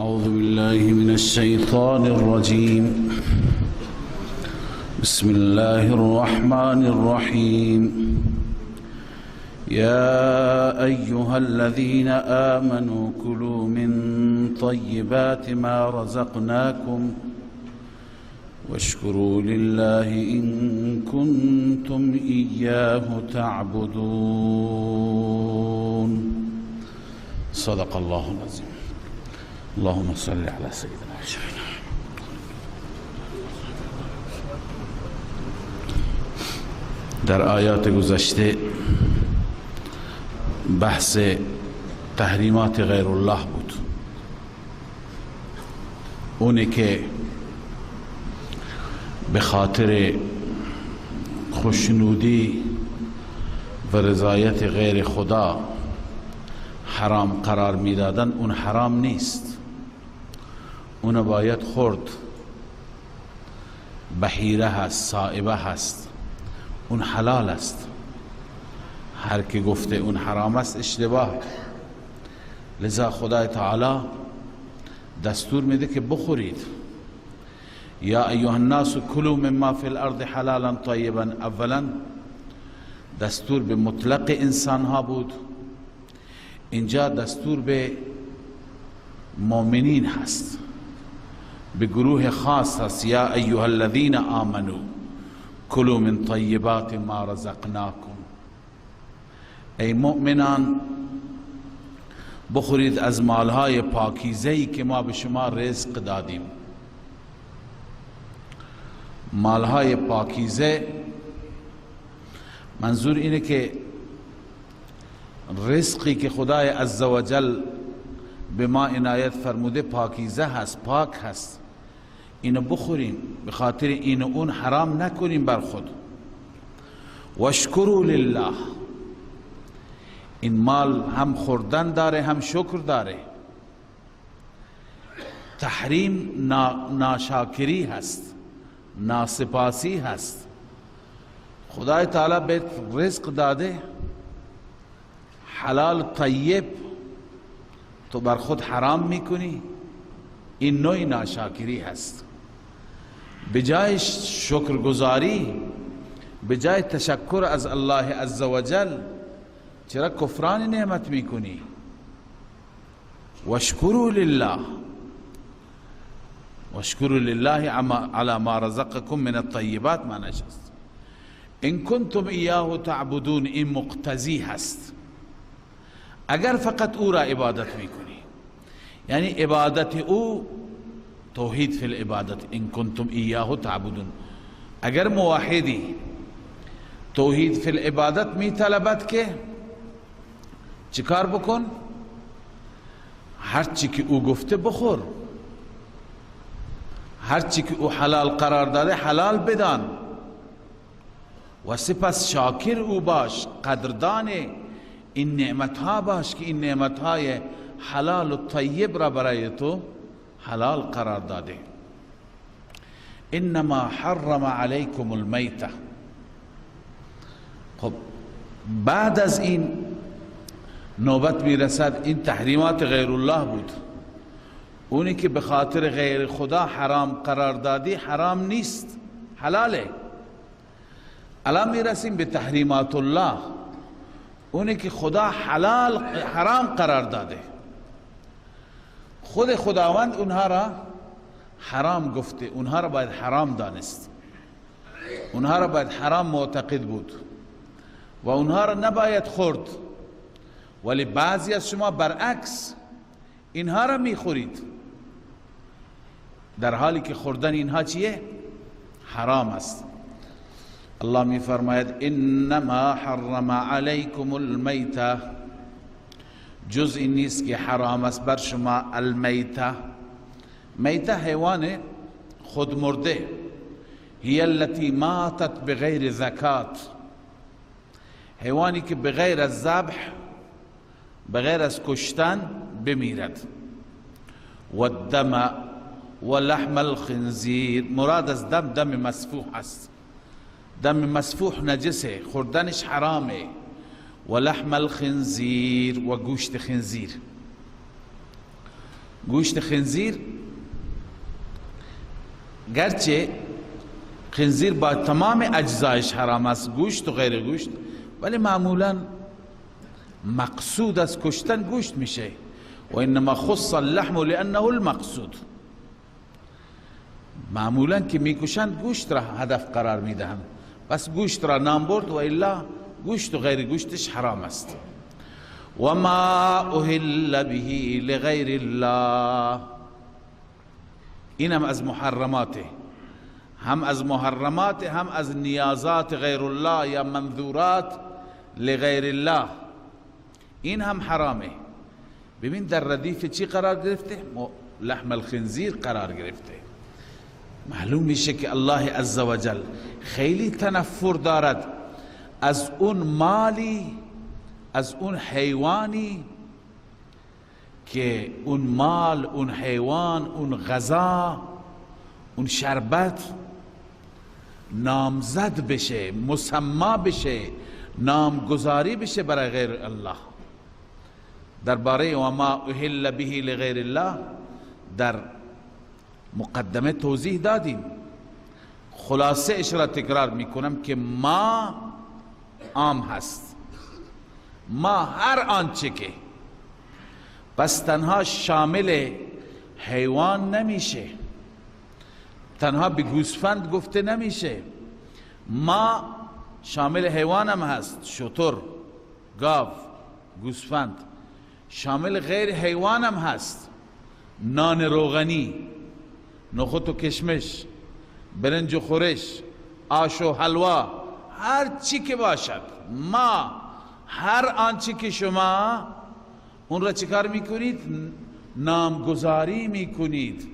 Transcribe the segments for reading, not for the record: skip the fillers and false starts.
أعوذ بالله من الشيطان الرجيم. بسم الله الرحمن الرحيم. يا أيها الذين آمنوا كلوا من طيبات ما رزقناكم واشكروا لله إن كنتم إياه تعبدون. صدق الله العظيم. اللهم صل على سيدنا محمد. در آیات گذشته بحث تحریمات غیر الله بود، اونی که به خاطر خوشنودی و رضایت غیر خدا حرام قرار میدادن، اون حرام نیست، اونو باید خورد. بحیره هست، صائبه هست، اون حلال است. هر که گفته اون حرام است اشتباه. لذا خدای تعالی دستور میده که بخورید. یا ایها الناس کلوا مما فی الارض حلالا طیبا. اولا دستور به مطلق انسان ها بود، اینجا دستور به مؤمنین هست، به گروه خاص هست. یا ایها الذین آمنوا کلوا من طیبات ما رزقناکم. ای مؤمنان بخورید از مالهای پاکیزه‌ای که ما به شما رزق دادیم. مالهای پاکیزه منظور اینه که رزقی که خدای عزوجل به ما عنایت فرموده پاکیزه هست، پاک هست، اینو بخوریم، به خاطر این اون حرام نکنیم بر خود. واشکروا لله. این مال هم خوردن داره هم شکر داره. تحریم ناشاکری هست، ناسپاسی هست. خدای تعالی بهت رزق داده حلال طیب، تو بر خود حرام میکنی، این نوع ناشاکری هست. به جای شکرگزاری، به جای تشکر از الله عزوجل، چرا کفران نعمت میکنی؟ واشکروا لله، واشکروا لله علی ما رزقکم من الطیبات معنیش هست. ان کنتم ایاه تعبدون، این مقتضی هست. اگر فقط او را عبادت میکنی، یعنی عبادت او توحید فی العبادت، ان کنتم ایاه تعبدون. اگر موحدی توحید فی العبادت میطلبد که چیکار بکن؟ هرچی که او گفته بخور، هرچی که او حلال قرار داده حلال بدان، و سپس شاکر او باش، قدردان این نعمت ها باش که این نعمت های حلال و طیب را برای تو حلال قرار داده. انما حرم علیکم المیتة. خب بعد از این نوبت میرسد، این تحریمات غیر الله بود. اونی که به خاطر غیر خدا حرام قرار دادی حرام نیست، حلاله. الان میرسیم به تحریمات الله، اونی که خدا حلال حرام قرار داده، خود خداوند اونها را حرام گفته، اونها را باید حرام دانست، اونها را باید حرام معتقد بود و اونها را نباید خورد. ولی بعضی از شما برعکس اینها را میخورید، در حالی که خوردن اینها چیه؟ حرام است. الله می فرماید انما حرم علیکم المیتة، جز این نیست که حرام است بر شما المیتة. میته حیوان خود مرده، هی التي ماتت بغیر ذکات، حیوانی که بغیر از ذبح، بغیر از کشتن بمیرد. والدم ولحم الخنزیر، مراد از دم دم مسفوح است. دم مسفوح نجسه، خوردنش حرامه. ولحم الخنزیر، و گوشت خنزیر. گوشت خنزیر، گرچه خنزیر با تمام اجزایش حرام است، گوشت و غیر گوشت، ولی معمولا مقصود از کشتن گوشت میشه. و انما خص اللحم لانه المقصود. معمولا که میکشند گوشت را هدف قرار میدهند، پس گوشت را نام برد و الا گوشت و غیر گوشتش حرام است. و ما اهل به لغیر الله، اینم از محرماته، هم از محرمات هم از نیازات غیر الله یا منذورات لغیر الله، این هم حرامه. ببین در ردیف چی قرار گرفته؟ لحم الخنزیر قرار گرفته. معلوم میشه که الله عزوجل خیلی تنفر دارد از اون مالی، از اون حیوانی که اون مال، اون حیوان، اون غذا، اون شربت نامزد بشه، مسما بشه، نامگذاری بشه برای غیر الله. درباره و ما اهل به لغیر الله در مقدمه توضیح دادیم، خلاصه اش را تکرار میکنم که ما عام هست، ما هر آنچه که، پس تنها شامل حیوان نمیشه، تنها به گوسفند گفته نمیشه، ما شامل حیوان هم هست، شتر، گاو، گوسفند، شامل غیر حیوان هم هست، نان روغنی، نخود و کشمش، برنج و خورش، آش و حلوا، هر چی که باشد، ما هر آنچه که شما اون را چیکار میکنید؟ نامگذاری میکنید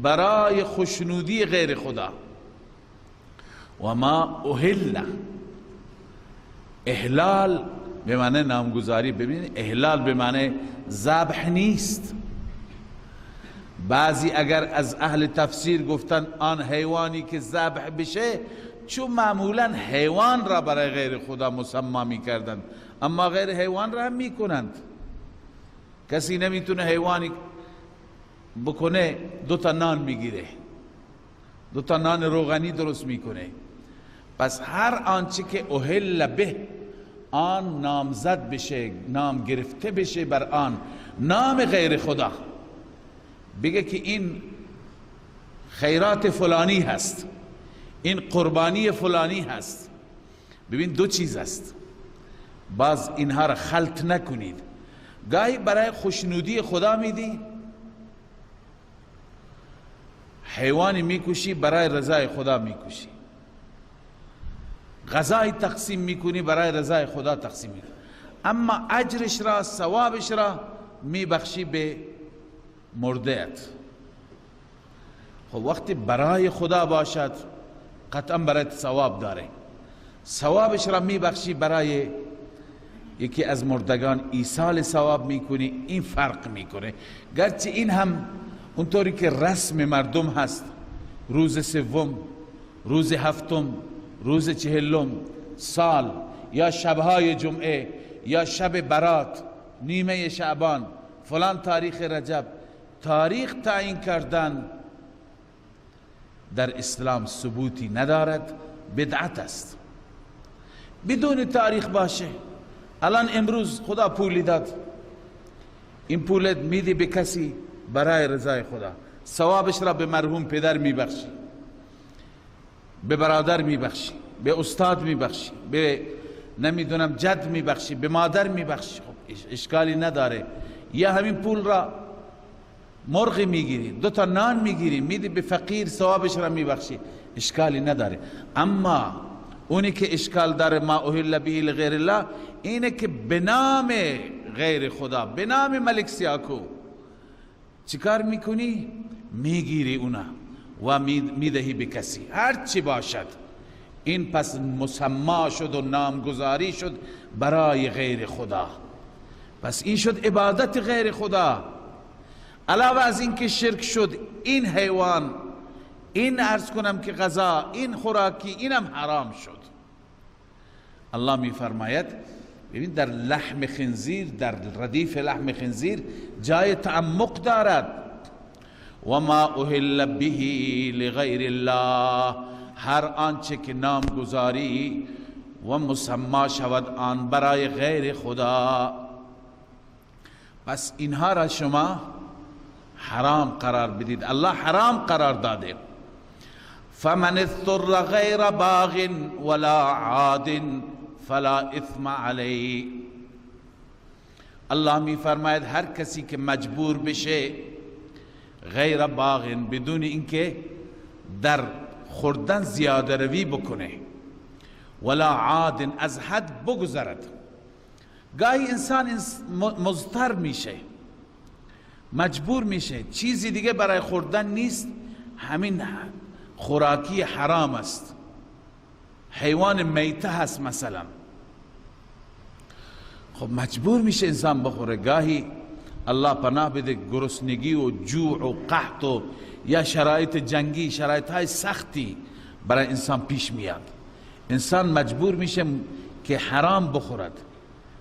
برای خوشنودی غیر خدا. و ما اهل، احلال به معنی نامگذاری. ببینید احلال به معنی ذبح نیست. بعضی اگر از اهل تفسیر گفتن آن حیوانی که ذبح بشه، چون معمولا حیوان را برای غیر خدا مسما میکردند، اما غیر حیوان را هم میکنند. کسی نمیتونه حیوانی بکنه، دو تا نان میگیره، دو تا نان روغنی درست میکنه. پس هر آنچه که اهل به، آن نامزد بشه، نام گرفته بشه بر آن نام غیر خدا، بگه که این خیرات فلانی هست، این قربانی فلانی هست. ببین دو چیز است، باز اینها را خلط نکنید. گاهی برای خوشنودی خدا میدی، حیوانی میکشی برای رضای خدا میکشی، غذای تقسیم میکنی برای رضای خدا تقسیم میکنی، اما اجرش را، ثوابش را میبخشی به مرده‌ات. خب وقتی برای خدا باشد قطعا برای ثواب داره، ثوابش را میبخشی برای یکی از مردگان، ایصال ثواب میکنی، این فرق میکنه. گرچه این هم اونطوری که رسم مردم هست، روز سوم، روز هفتم، روز چهلم سال، یا شبهای جمعه، یا شب برات، نیمه شعبان، فلان تاریخ رجب، تاریخ تعیین کردن در اسلام ثبوتی ندارد، بدعت است. بدون تاریخ باشه، الان امروز خدا پولی داد، این پولت میدی به کسی برای رضای خدا، ثوابش را به مرحوم پدر میبخشی، به برادر میبخشی، به استاد میبخشی، به نمیدونم جد میبخشی، به مادر میبخشی، خب اشکالی نداره. یا همین پول را مرغ میگیری، دو تا نان میگیری، میدی به فقیر، ثوابش را میبخشی، اشکالی نداره. اما اونی که اشکال داره، ما اهل به لغیر الله، اینه که به نام غیر خدا، به نام ملک سیاکو چیکار میکنی؟ میگیری اونا و میدهی به کسی، هر چی باشد. این پس مسما شد و نامگذاری شد برای غیر خدا، پس این شد عبادت غیر خدا. علاوه از این که شرک شد، این حیوان، این عرض کنم که غذا، این خوراکی، اینم حرام شد. الله می فرماید، ببین در لحم خنزیر، در ردیف لحم خنزیر جای تعمق دارد. و ما اهل به لغیر الله، هر آنچه که نامگذاری و مسما شود آن برای غیر خدا. پس اینها را شما حرام قرار بدید، الله حرام قرار داده. فمن اضطر غیر باغ ولا عاد فلا اثم علیه. الله می فرماید هر کسی که مجبور بشه غیر باغ، بدون اینکه در خوردن زیاده روی بکنه، ولا عاد، از حد بگذرد. گاهی انسان مضطر میشه، مجبور میشه، چیزی دیگه برای خوردن نیست، همین خوراکی حرام است، حیوان میته هست مثلا، خب مجبور میشه انسان بخوره. گاهی الله پناه بده گرسنگی و جوع و قحط و یا شرایط جنگی، شرایط های سختی برای انسان پیش میاد، انسان مجبور میشه که حرام بخورد،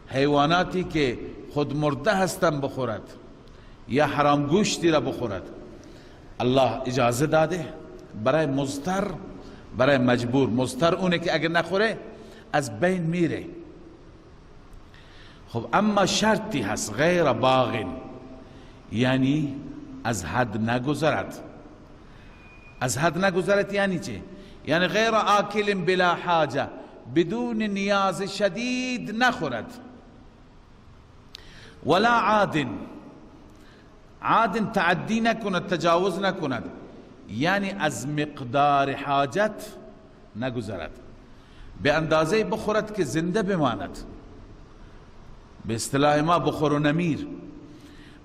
حیواناتی که خود مرده هستن بخورد یا حرام گوشتی را بخورد. الله اجازه داده برای مضطر، برای مجبور. مضطر اونه که اگر نخوره از بین میره. خب اما شرطی هست، غیر باغ، یعنی از حد نگذرد. از حد نگذرد یعنی چه؟ یعنی غیر آکل بلا حاجه، بدون نیاز شدید نخورد. ولا عاد، عاد تعدی نکند، تجاوز نکند، یعنی از مقدار حاجت نگذرد، به اندازه بخورد که زنده بماند، به اصطلاح ما بخور و نمیر،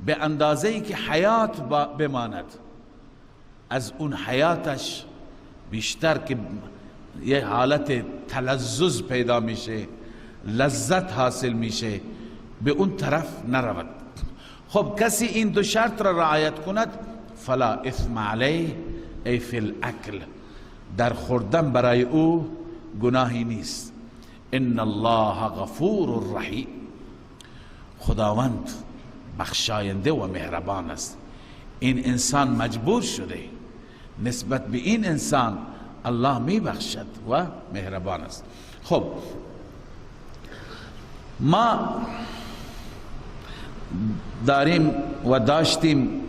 به اندازه که حیات بماند، از اون حیاتش بیشتر که یه حالت تلذذ پیدا میشه، لذت حاصل میشه، به اون طرف نرود. خب کسی این دو شرط را رعایت کند، فلا اثم علیه ای فی الاکل، در خوردن برای او گناهی نیست. ان الله غفور رحیم، خداوند بخشاینده و مهربان است. این انسان مجبور شده، نسبت به این انسان الله می بخشد و مهربان است. خب ما داریم و داشتیم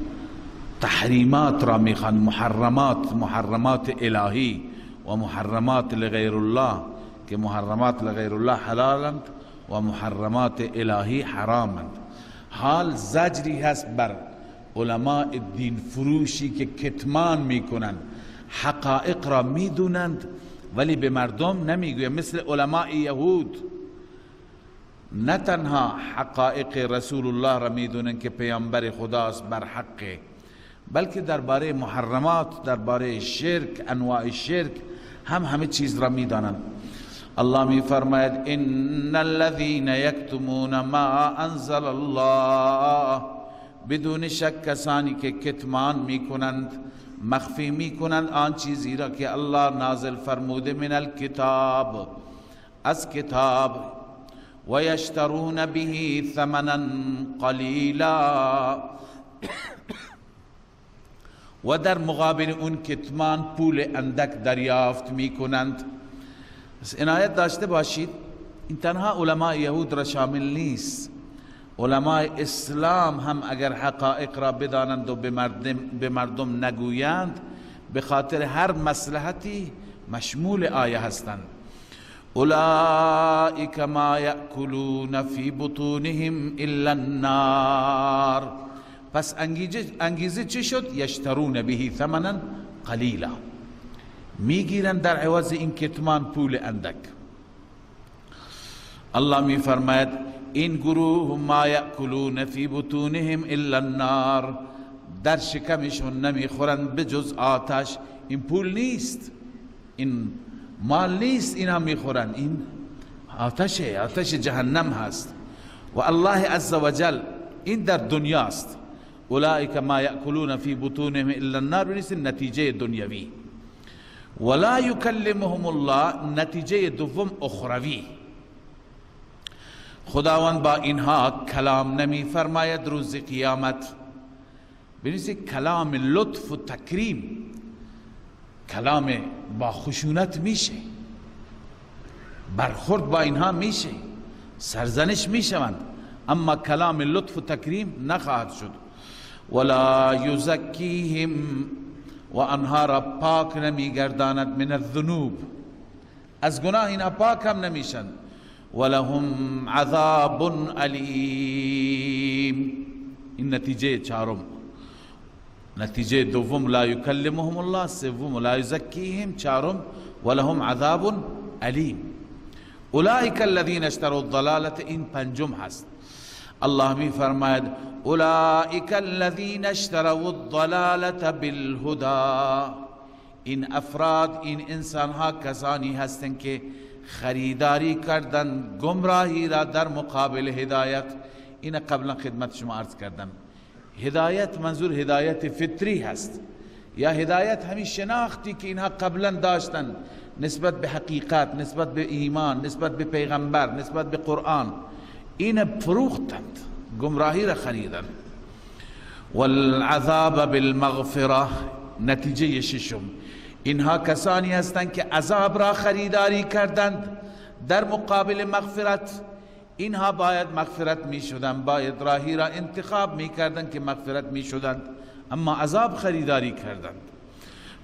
تحریمات را میخوان، محرمات، محرمات الهی و محرمات لغیر الله، که محرمات لغیر الله حلالند و محرمات الهی حرامند. حال زجری هست بر علماء دین فروشی که کتمان میکنند، حقائق را میدونند ولی به مردم نمیگویند، مثل علماء یهود نه تنها حقائق رسول الله را میدونند که پیامبر خداست بر حقه، بلکه درباره محرمات، درباره شرک، انواع شرک هم همه چیز را میدانند. الله می فرماید ان الذين یکتمون ما انزل الله، بدون شک کسانی که کتمان میکنند، مخفی میکنند آن چیزی را که الله نازل فرموده، من الکتاب، از کتاب، و یشترون به ثمنا قلیلا، و در مقابل اون کتمان پول اندک دریافت میکنند. عنایت داشته باشید این تنها علماء یهود را شامل نیست، علماء اسلام هم اگر حقایق را بدانند و به مردم نگویند، به خاطر هر مصلحتی مشمول آیه هستند. اولئک ما یأکلون فی بطونهم الا النار. پس انگیزه چی شد؟ یشترون به ثمنا قلیلا، میگیرن در عوض این کتمان پول اندک. الله می فرماید این گروه ما یأکلون فی بطونهم الا النار، در شکمشون نمیخورند بجز آتش. این پول نیست، این مال نیست، اینا میخورن، این آتشه، آتش جهنم هست. و الله عزوجل این در دنیاست. اولئک ما یأکلون فی بطونهم الا النار، نیست نتیجه دنیوی. ولا یکلمهم الله، نتیجه دوم اخروی. خداوند با اینها کلام نمی فرماید روز قیامت. ببینید کلام لطف و تکریم، کلام با خشونت میشه، برخورد با اینها میشه، سرزنش میشوند، اما کلام لطف و تکریم نخواهد شد. ولا یزکیهم، و آنها را پاک نمیگرداند، من الذنوب، از گناه اینها پاک هم نمیشن. ولهم عذاب علیم. این نتیجه چهارم. نتیجه دوم لا یکلمهم الله، سوم لا یزکیهم، چهارم ولهم عذاب علیم. اولئک الذین اشتروا الضلالة، این پنجم هست. الله می فرماید اولئک الذین اشتروا الضلالة بالهدى. این افراد، این انسان ها کسانی هستند که خریداری کردن گمراهی را در مقابل هدایت. این قبلا خدمت شما عرض کردم، هدایت منظور هدایت فطری هست، یا هدایت همین شناختی که اینها قبلا داشتن نسبت به حقیقت، نسبت به ایمان، نسبت به پیغمبر، نسبت به قرآن، این فروختند، گمراهی را خریدند. والعذاب بالمغفره، نتیجه ششم، اینها کسانی هستند که عذاب را خریداری کردند در مقابل مغفرت. اینها باید مغفرت می شدند، باید راهی را انتخاب می کردند که مغفرت می شدند، اما عذاب خریداری کردند.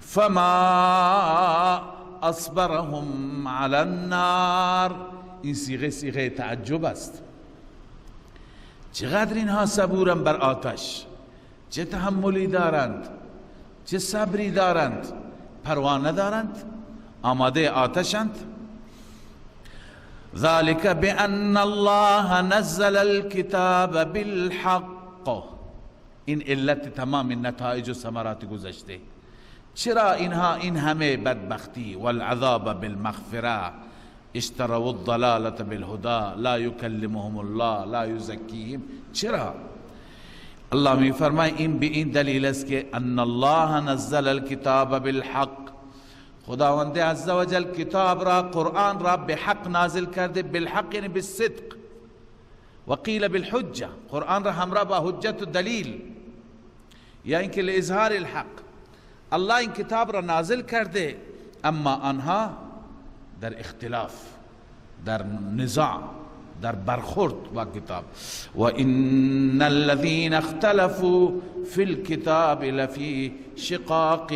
فما اصبرهم علی النار، این صیغه صیغه تعجب است. چقدر اینها صبورن بر آتش، چه تحملی دارند، چه صبری دارند، پروا ندارند، آماده آتشند. ذلك بأن الله نزل الكتاب بالحق. این علت تمام نتایج و ثمرات گذشته. چرا اینها این همه بدبختی؟ والعذاب بالمغفره، اشتروا الضلالة بالهدى، لا يكلمهم الله، لا يزكيهم. چرا؟ الله می فرمای این به این دلیل است که ان الله نزل الكتاب بالحق، خداوند عزوجل کتاب را، قرآن را به حق نازل کرده. بالحق یعنی بالصدق، وقیل بالحجة، قرآن را همراه با حجت و دلیل، یا اینکه لإظهار الحق. الله این کتاب را نازل کرده، اما آنها در اختلاف، در نزاع، در برخورد با کتاب. و ان الذين اختلفوا في الكتاب لفی شقاق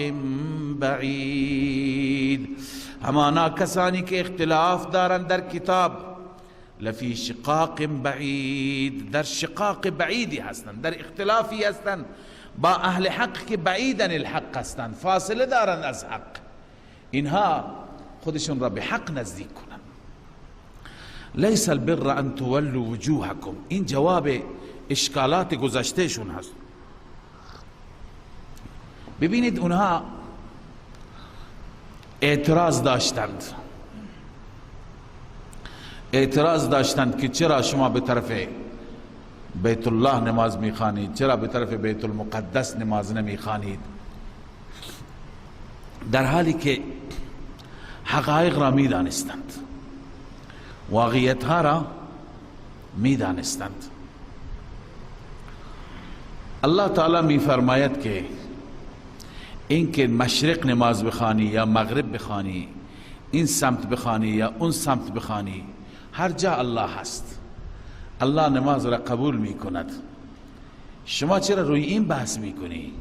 بعید. همانا کسانی که اختلاف دارند در کتاب، لفی شقاق بعید، در شقاق بعیدی هستند، در اختلافی هستند با اهل حق که بعیدن الحق هستند، فاصله دارند از حق. اینها خودشون را به حق نزدیک کنند. لیس البر ان تولوا وجوهکم، این جواب اشکالات گذشته شون هست. ببینید اونها اعتراض داشتند، اعتراض داشتند که چرا شما به طرف بیت الله نماز میخوانید، چرا به طرف بیت المقدس نماز نمیخوانید، در حالی که حقایق را میدانستند، واقعیت ها را میدانستند. الله تعالی میفرماید که اینکه مشرق نماز بخوانی یا مغرب بخوانی، این سمت بخوانی یا اون سمت بخوانی، هر جا الله هست، الله نماز را قبول میکند. شما چرا روی این بحث میکنی؟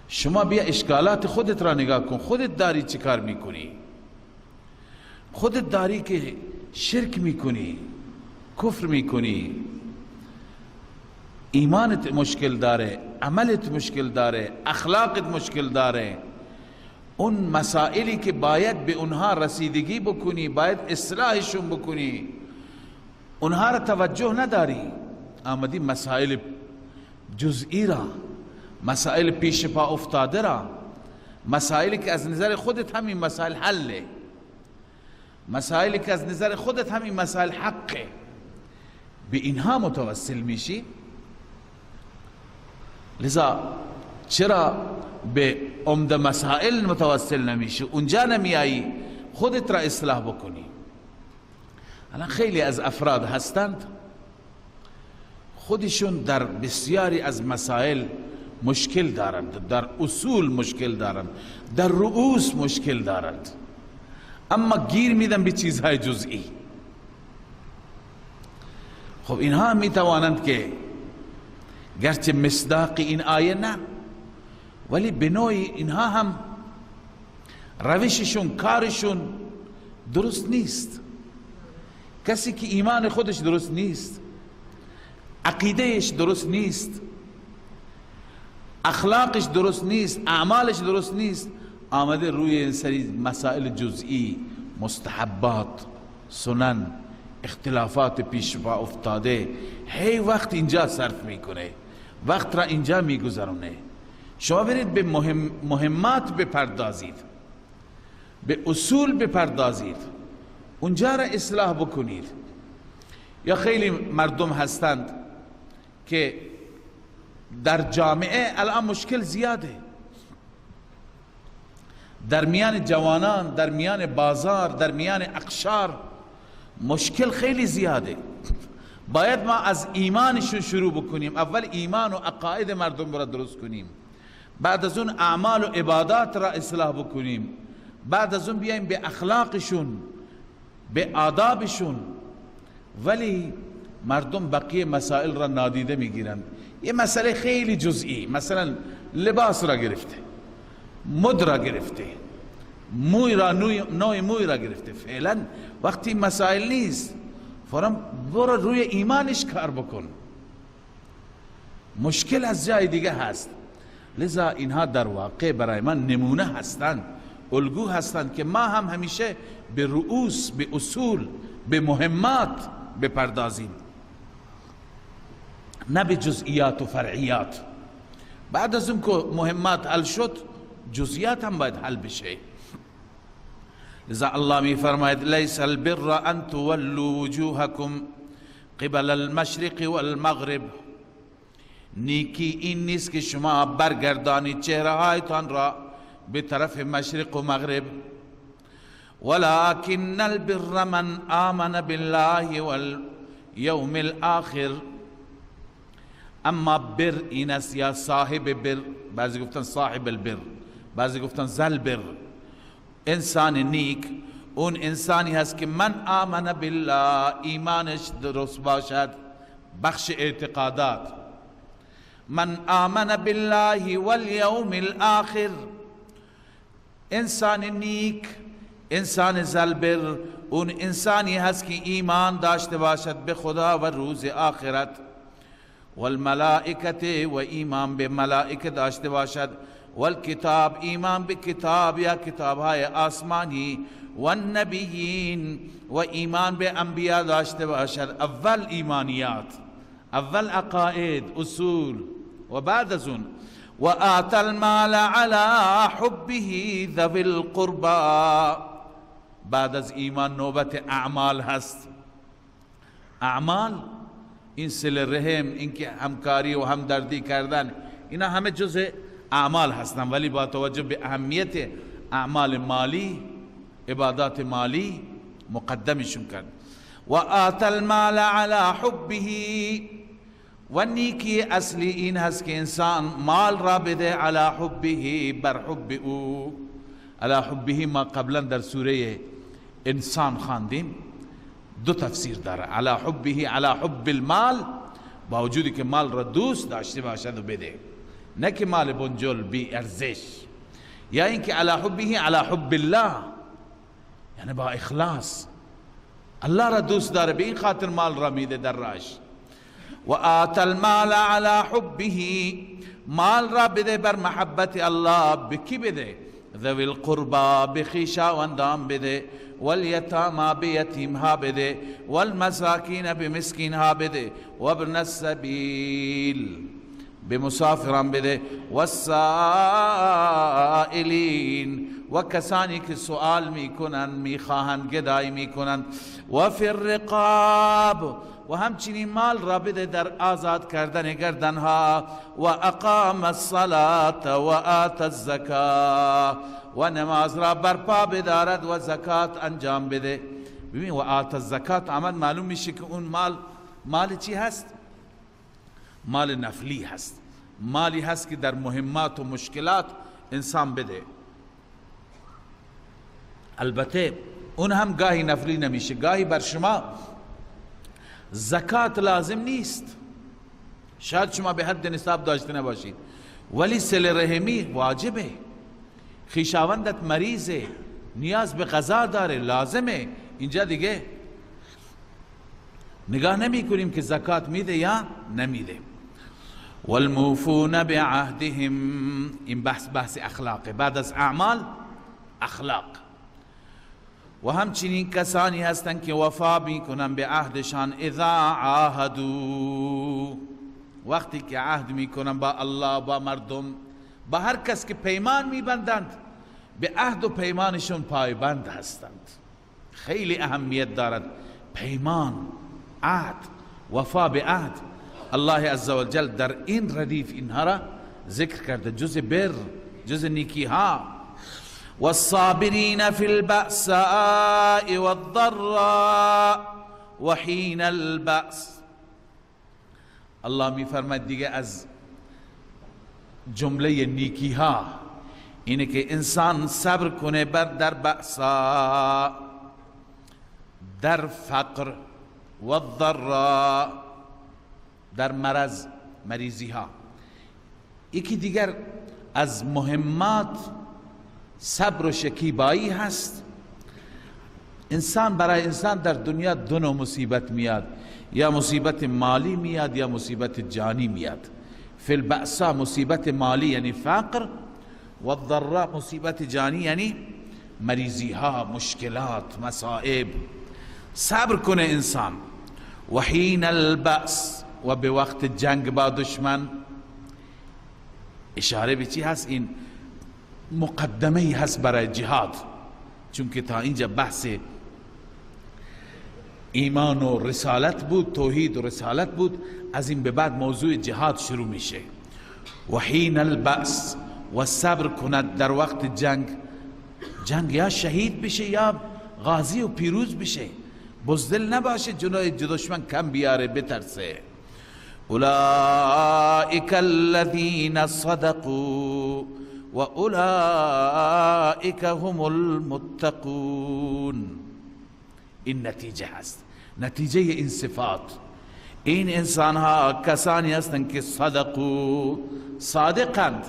شما بیا اشکالات خودت را نگاه کن، خودت داری چه کار میکنی، خودت داری که شرک میکنی، کفر میکنی، ایمانت مشکل داره، عملت مشکل داره، اخلاقت مشکل داره. اون مسائلی که باید به اونها رسیدگی بکنی، باید اصلاحشون بکنی، اونها را توجه نداری. آمدی مسائل جزئی را، مسائل پیش پا افتاده را، مسائلی که از نظر خودت همین مسائل حله، مسائلی که از نظر خودت همین مسائل حقه، به اینها متوسل میشی. لذا چرا به عمده مسائل متوسل نمیشی؟ اونجا نمیایی خودت را اصلاح بکنی. الان خیلی از افراد هستند خودشون در بسیاری از مسائل مشکل دارند، در اصول مشکل دارند، در رؤوس مشکل دارند، اما گیر میدن به چیزهای جزئی. خب اینها می توانند که گرچه مصداق این آیه نه، ولی به نوعی اینها هم روششون، کارشون درست نیست. کسی که ایمان خودش درست نیست، عقیدهش درست نیست، اخلاقش درست نیست، اعمالش درست نیست، آمده روی این سری مسائل جزئی، مستحبات، سنن، اختلافات پیش پا افتاده، هی وقت اینجا صرف میکنه، وقت را اینجا میگذرونه. شما برید به مهمات بپردازید، به اصول بپردازید، اونجا را اصلاح بکنید. یا خیلی مردم هستند که در جامعه الان مشکل زیاده، در میان جوانان، در میان بازار، در میان اقشار مشکل خیلی زیاده. باید ما از ایمانشون شروع بکنیم. اول ایمان و عقاید مردم را درست کنیم، بعد از اون اعمال و عبادات را اصلاح بکنیم، بعد از اون بیایم به اخلاقشون، به آدابشون. ولی مردم بقیه مسائل را نادیده میگیرند. یه مسئله خیلی جزئی، مثلا لباس را گرفته، مد را گرفته، موی را، نوع موی را گرفته. فعلا وقتی مسائل نیست، فورا برو روی ایمانش کار بکن. مشکل از جای دیگه هست. لذا اینها در واقع برای من نمونه هستند، الگو هستند که ما هم همیشه به رؤوس، به اصول، به مهمات بپردازیم، نه به جزئیات و فرعیات. بعد از اون که مهمات حل شد، جزئیات هم باید حل بشه. لذا الله می فرماید لیس البر ان تولوا وجوهکم قبل المشرق والمغرب. نیکی این نیست که شما برگردانید چهره هایتان را به طرف مشرق و مغرب، ولكن البر من آمن بالله والیوم الآخر. اما بر این است، یا صاحب بر، بعضی گفتن صاحب البر، بعضی گفتن ذل بر. انسان نیک اون انسانی هست که من آمن بالله، ایمانش درست باشد، بخش اعتقادات، من آمن بالله والیوم الآخر. انسان نیک، انسان ذل بر، اون انسانی هست که ایمان داشته باشد به خدا و روز آخرت، والملائکة و ایمان به ملائکه داشته باشد، والکتاب ایمان به کتاب یا کتابهای آسمانی، والنبیین و ایمان به انبیا داشته باشد. اول ایمانیات، اول عقاید، اصول، و بعد از اون و آت المال علی حبه ذوی القربى. بعد از ایمان نوبت اعمال هست. اعمال این صله رحم، این که همکاری و همدردی کردن، اینا همه جزء اعمال هستن، ولی با توجه به اهمیت اعمال مالی، عبادات مالی مقدمشون کرد. و آت المال علی حبه، و نیکی اصلی این هست که انسان مال را بده علی حبه، بر حب او. علی حبه ما قبلا در سوره انسان خواندیم، دو تفسیر داره. علی حبه، علی حب المال، با وجودی که مال را دوست داشته باشد و بده، نه که مال بنجل بی ارزش. یا اینکه علی حبه، علی حب الله، یعنی با اخلاص الله را دوست داره، به این خاطر مال را میده در راش. و آت المال علی حبه، مال را بده بر محبت الله. به کی بده؟ ذوی القربا، به خویشاوندان بده، والیتاما، به یتیم ها بده، والمساکین، به مسکین ها بده، و ابن السبیل، به مسافران بده، والسائلین، و کسانی که سؤال میکنن، میخواهند، گدایی میکنن، و فی الرقاب، و همچنین مال را بده در آزاد کردن گردنها، و اقام الصلاة و آت الزکاة، و نماز را برپا بدارد و زکات انجام بده. ببین و آت الزکات آمد، معلوم میشه که اون مال مال چی هست؟ مال نفلی هست، مالی هست که در مهمات و مشکلات انسان بده. البته اون هم گاهی نفلی نمیشه، گاهی بر شما زکات لازم نیست، شاید شما به حد نصاب داشته نباشید، ولی صله رحمی واجبه. خویشاوندت مریضه، نیاز به غذا داره، لازمه. اینجا دیگه نگاه نمی کنیم که زکات میده یا نمیده. والموفون بعهدهم، این بحث بحث اخلاقه، بعد از اعمال اخلاق. و همچنین کسانی هستند که وفا میکنن به عهدشان، اذا عاهدوا، وقتی که عهد میکنن با الله، با مردم، با هر کس که پیمان میبندند، به عهد و پیمانشون پایبند هستند. خیلی اهمیت دارد پیمان، عهد، وفا به عهد. الله عزوجل در این ردیف اینها را ذکر کرده، جز بر، جز نیکی ها. والصابرین فی البأساء والضراء وحین البأس. الله می فرماید دیگه از جمله نیکی ها اینه که انسان صبر کنه بر در بأسا، در فقر، والضراء، در مرض، مریضی ها. یکی دیگر از مهمات صبر و شکیبایی هست. انسان، برای انسان در دنیا دو نوع مصیبت میاد، یا مصیبت مالی میاد یا مصیبت جانی میاد. فی البأسا مصیبت مالی یعنی فقر، و الضراء مصیبت جانی یعنی مریضی ها، مشکلات، مصائب. صبر کنه انسان. و حین البأس، و به وقت جنگ با دشمن. اشاره به چی هست؟ این مقدمه هست برای جهاد، چون که تا اینجا بحث ایمان و رسالت بود، توحید و رسالت بود، از این به بعد موضوع جهاد شروع میشه. و حین البأس، و صبر کند در وقت جنگ. جنگ یا شهید بشه یا غازی و پیروز بشه، بزدل نباشه جلوی دشمن کم بیاره بترسه. اولئک الذین صدقوا و اولئک هم المتقون. این نتیجه هست، نتیجه این صفات. این انسان ها کسانی هستند که صدقوا، صادقند،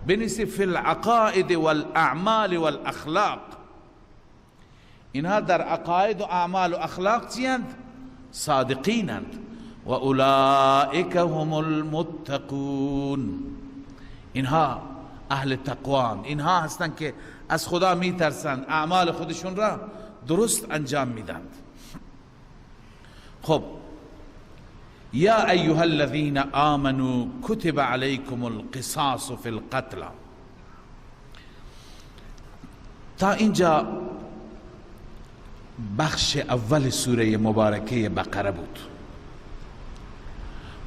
بنسی فی العقائد والاعمال والاخلاق. اینها در عقاید و اعمال و اخلاق چیند؟ صادقینند. و اولئک هم المتقون، اینها اهل تقوان، اینها هستند که از خدا میترسند، اعمال خودشون را درست انجام میدند. خب، یا ایها الذین آمنوا کتب علیکم القصاص فی القتل. تا اینجا بخش اول سوره مبارکه بقره بود.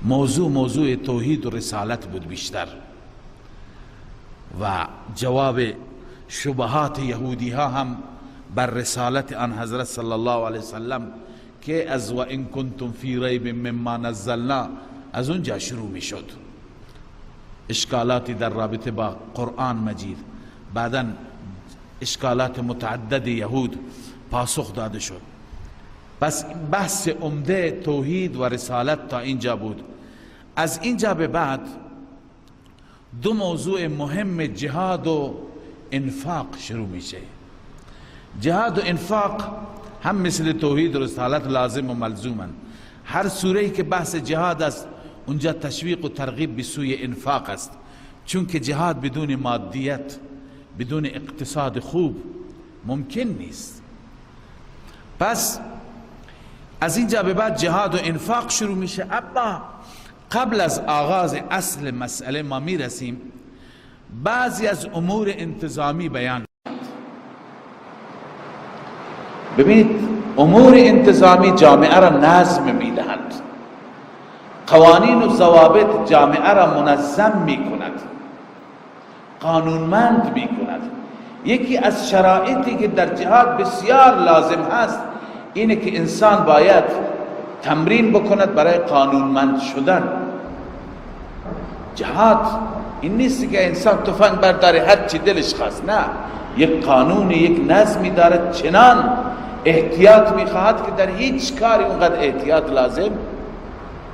موضوع توحید و رسالت بود بیشتر، و جواب شبهات یهودی ها هم بر رسالت آن حضرت صلی الله علیه وسلم که از و ان کنتم فی ریب مما نزلنا، از اونجا شروع می شد. اشکالاتی در رابطه با قرآن مجید، بعدا اشکالات متعدد یهود پاسخ داده شد. پس بحث عمده توحید و رسالت تا اینجا بود. از اینجا به بعد دو موضوع مهم جهاد و انفاق شروع میشه. جهاد و انفاق هم مثل توحید و رسالت لازم و ملزومن. هر سوره‌ای که بحث جهاد است اونجا تشویق و ترغیب به سوی انفاق است، چون که جهاد بدون مادیت، بدون اقتصاد خوب ممکن نیست. پس از اینجا به بعد جهاد و انفاق شروع میشه. اما قبل از آغاز اصل مسئله ما میرسیم، بعضی از امور انتظامی بیان. ببینید، امور انتظامی جامعه را نظم میدهند، قوانین و ضوابط جامعه را منظم میکند، قانونمند میکند. یکی از شرایطی که در جهاد بسیار لازم هست اینه که انسان باید تمرین بکند برای قانونمند شدن. جهاد این نیست که انسان تفنگ برداره هر چی دلش خواست، نه، یک قانون، یک نظمی دارد، چنان احتیاط میخواهد که در هیچ کاری اونقدر احتیاط لازم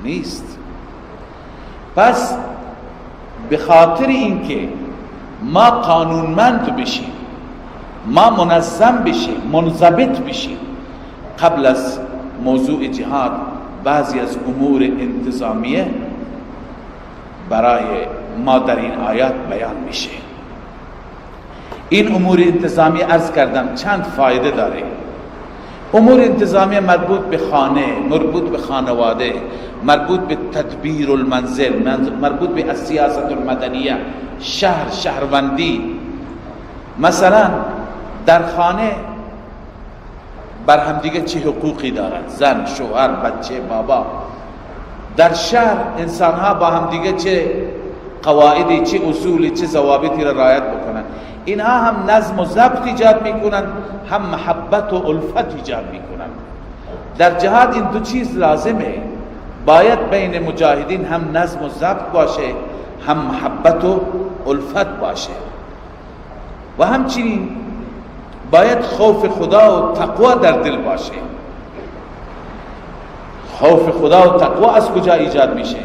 نیست. پس به خاطر اینکه ما قانونمند بشیم، ما منظم بشیم، منضبط بشیم، قبل از موضوع جهاد بعضی از امور انتظامیه برای ما در این آیات بیان میشه. این امور انتظامی عرض کردم چند فایده داره. امور انتظامی مربوط به خانه، مربوط به خانواده، مربوط به تدبیر المنزل، مربوط به السیاست المدنیه، شهر، شهروندی. مثلا در خانه بر همدیگه چه حقوقی دارند، زن، شوهر، بچه، بابا. در شهر انسانها با همدیگه چه قواعدی، چه اصولی، چه ضوابطی را رعایت بکنند. اینها هم نظم و ضبط ایجاد میکنند، هم محبت و الفت ایجاد میکنند. در جهاد این دو چیز لازمه، باید بین مجاهدین هم نظم و ضبط باشه، هم محبت و الفت باشه، و همچنین باید خوف خدا و تقوا در دل باشه. خوف خدا و تقوا از کجا ایجاد میشه؟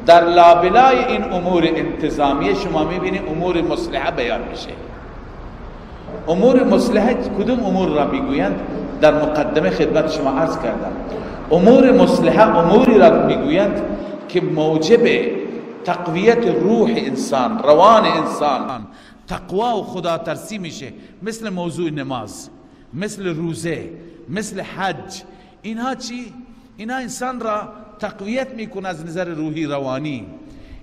در لابلای این امور انتظامیه شما میبینید امور مصلحه بیان میشه. امور مصلحه کدوم امور را میگویند؟ در مقدمه خدمت شما عرض کردم. امور مصلحه اموری را میگویند که موجب تقویت روح انسان، روان انسان، تقوا و خدا ترسی میشه، مثل موضوع نماز، مثل روزه، مثل حج. اینها چی؟ اینها انسان را تقویت میکنه از نظر روحی روانی.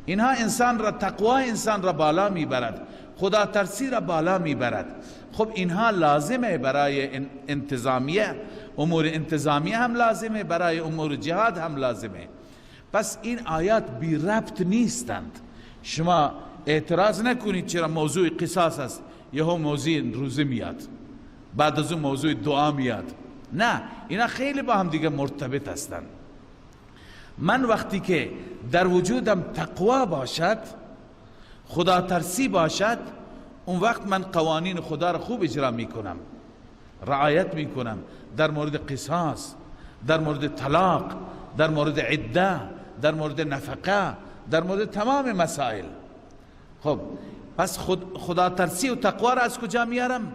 اینها انسان را، تقوا انسان را بالا میبرد، خدا ترسی را بالا میبرد. خب اینها لازمه برای انتظامیه، امور انتظامیه هم لازمه، برای امور جهاد هم لازمه. پس این آیات بی ربط نیستند. شما اعتراض نکنید چرا موضوع قصاص است، یهو موضوع روزه میاد، بعد از اون موضوع دعا میاد. نه، اینا خیلی با هم دیگه مرتبط هستند. من وقتی که در وجودم تقوا باشد، خدا ترسی باشد، اون وقت من قوانین خدا را خوب اجرا میکنم، رعایت میکنم، در مورد قصاص، در مورد طلاق، در مورد عده، در مورد نفقه، در مورد تمام مسائل. خب پس خدا ترسی و تقوا را از کجا میارم؟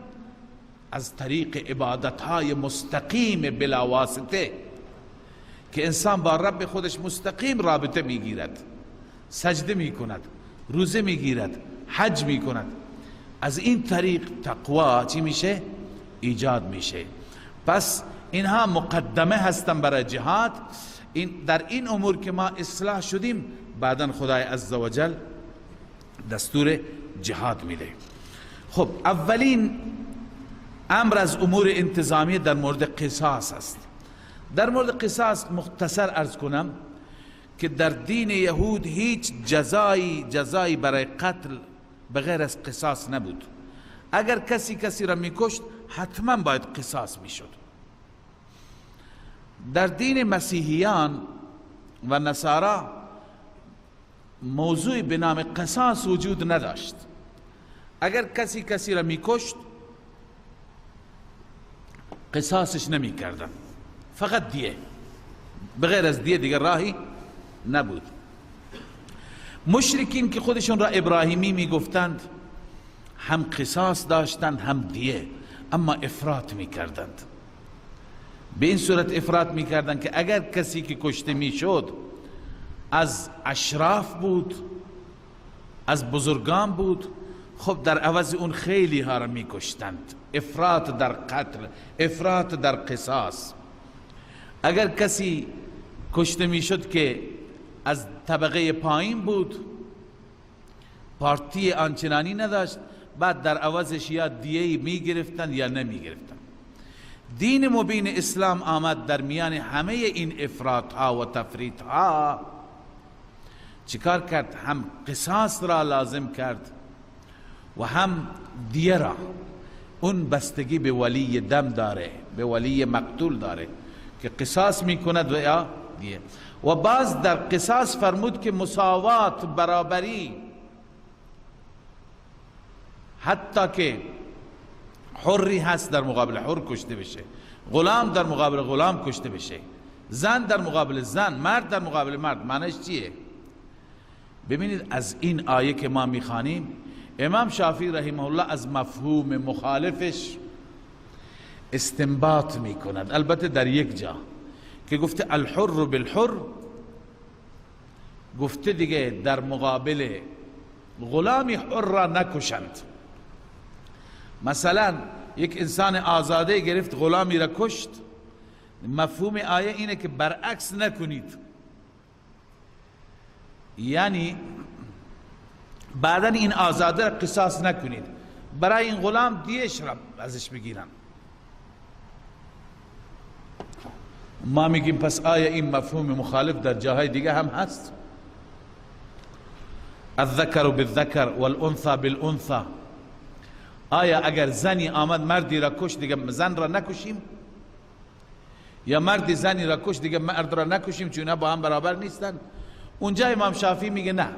از طریق عبادتهای مستقیم بلا واسطه که انسان با رب خودش مستقیم رابطه میگیرد، سجده میکند، روزه میگیرد، حج میکند. از این طریق تقوا چی میشه؟ ایجاد میشه. پس اینها مقدمه هستن برای جهاد. در این امور که ما اصلاح شدیم، بعدا خدای عزوجل دستور جهاد میده. خب اولین امر از امور انتظامی در مورد قصاص است. در مورد قصاص مختصر عرض کنم که در دین یهود هیچ جزایی برای قتل بغیر از قصاص نبود. اگر کسی کسی را میکشت حتما باید قصاص میشد. در دین مسیحیان و نصارا موضوع به نام قصاص وجود نداشت. اگر کسی کسی را میکشت قصاصش نمیکردن، فقط دیه، بغیر از دیه دیگر راهی نبود. مشرکین که خودشون را ابراهیمی میگفتند هم قصاص داشتند هم دیه، اما افراط میکردند. به این صورت افراط میکردند که اگر کسی که کشته میشد از اشراف بود، از بزرگان بود، خب در عوض اون خیلی ها را میکشتند. افراط در قتل، افراط در قصاص. اگر کسی کشته میشد که از طبقه پایین بود، پارتی آنچنانی نداشت، بعد در عوضش یا دیه میگرفتند یا نمیگرفتند. دین مبین اسلام آمد در میان همه این افراط ها و تفریط ها چیکار کرد؟ هم قصاص را لازم کرد و هم دیه را. اون بستگی به ولی دم داره، به ولی مقتول داره که قصاص میکند و یا دیه. و باز در قصاص فرمود که مساوات، برابری، حتی که حری هست در مقابل حر کشته بشه، غلام در مقابل غلام کشته بشه، زن در مقابل زن، مرد در مقابل مرد. معنیش چیه؟ ببینید از این آیه که ما میخوانیم، امام شافعی رحمه الله از مفهوم مخالفش استنباط میکند، البته در یک جا که گفته الحر بالحر، گفته دیگه در مقابل غلامی حر را نکشند. مثلا یک انسان آزاده گرفت غلامی را کشت، مفهوم آیه اینه که برعکس نکنید، یعنی بعدا این آزاده را قصاص نکنید، برای این غلام دیش را ازش بگیرن. ما میگیم پس آیا این مفهوم مخالف در جاهای دیگه هم هست؟ الذکر بالذکر والانثى بالانثى. آیا اگر زنی آمد مردی را کش دیگه زن را نکشیم؟ یا مردی زنی را کش دیگه مرد را نکشیم چون با هم برابر نیستن؟ اونجا امام شافعی میگه نه،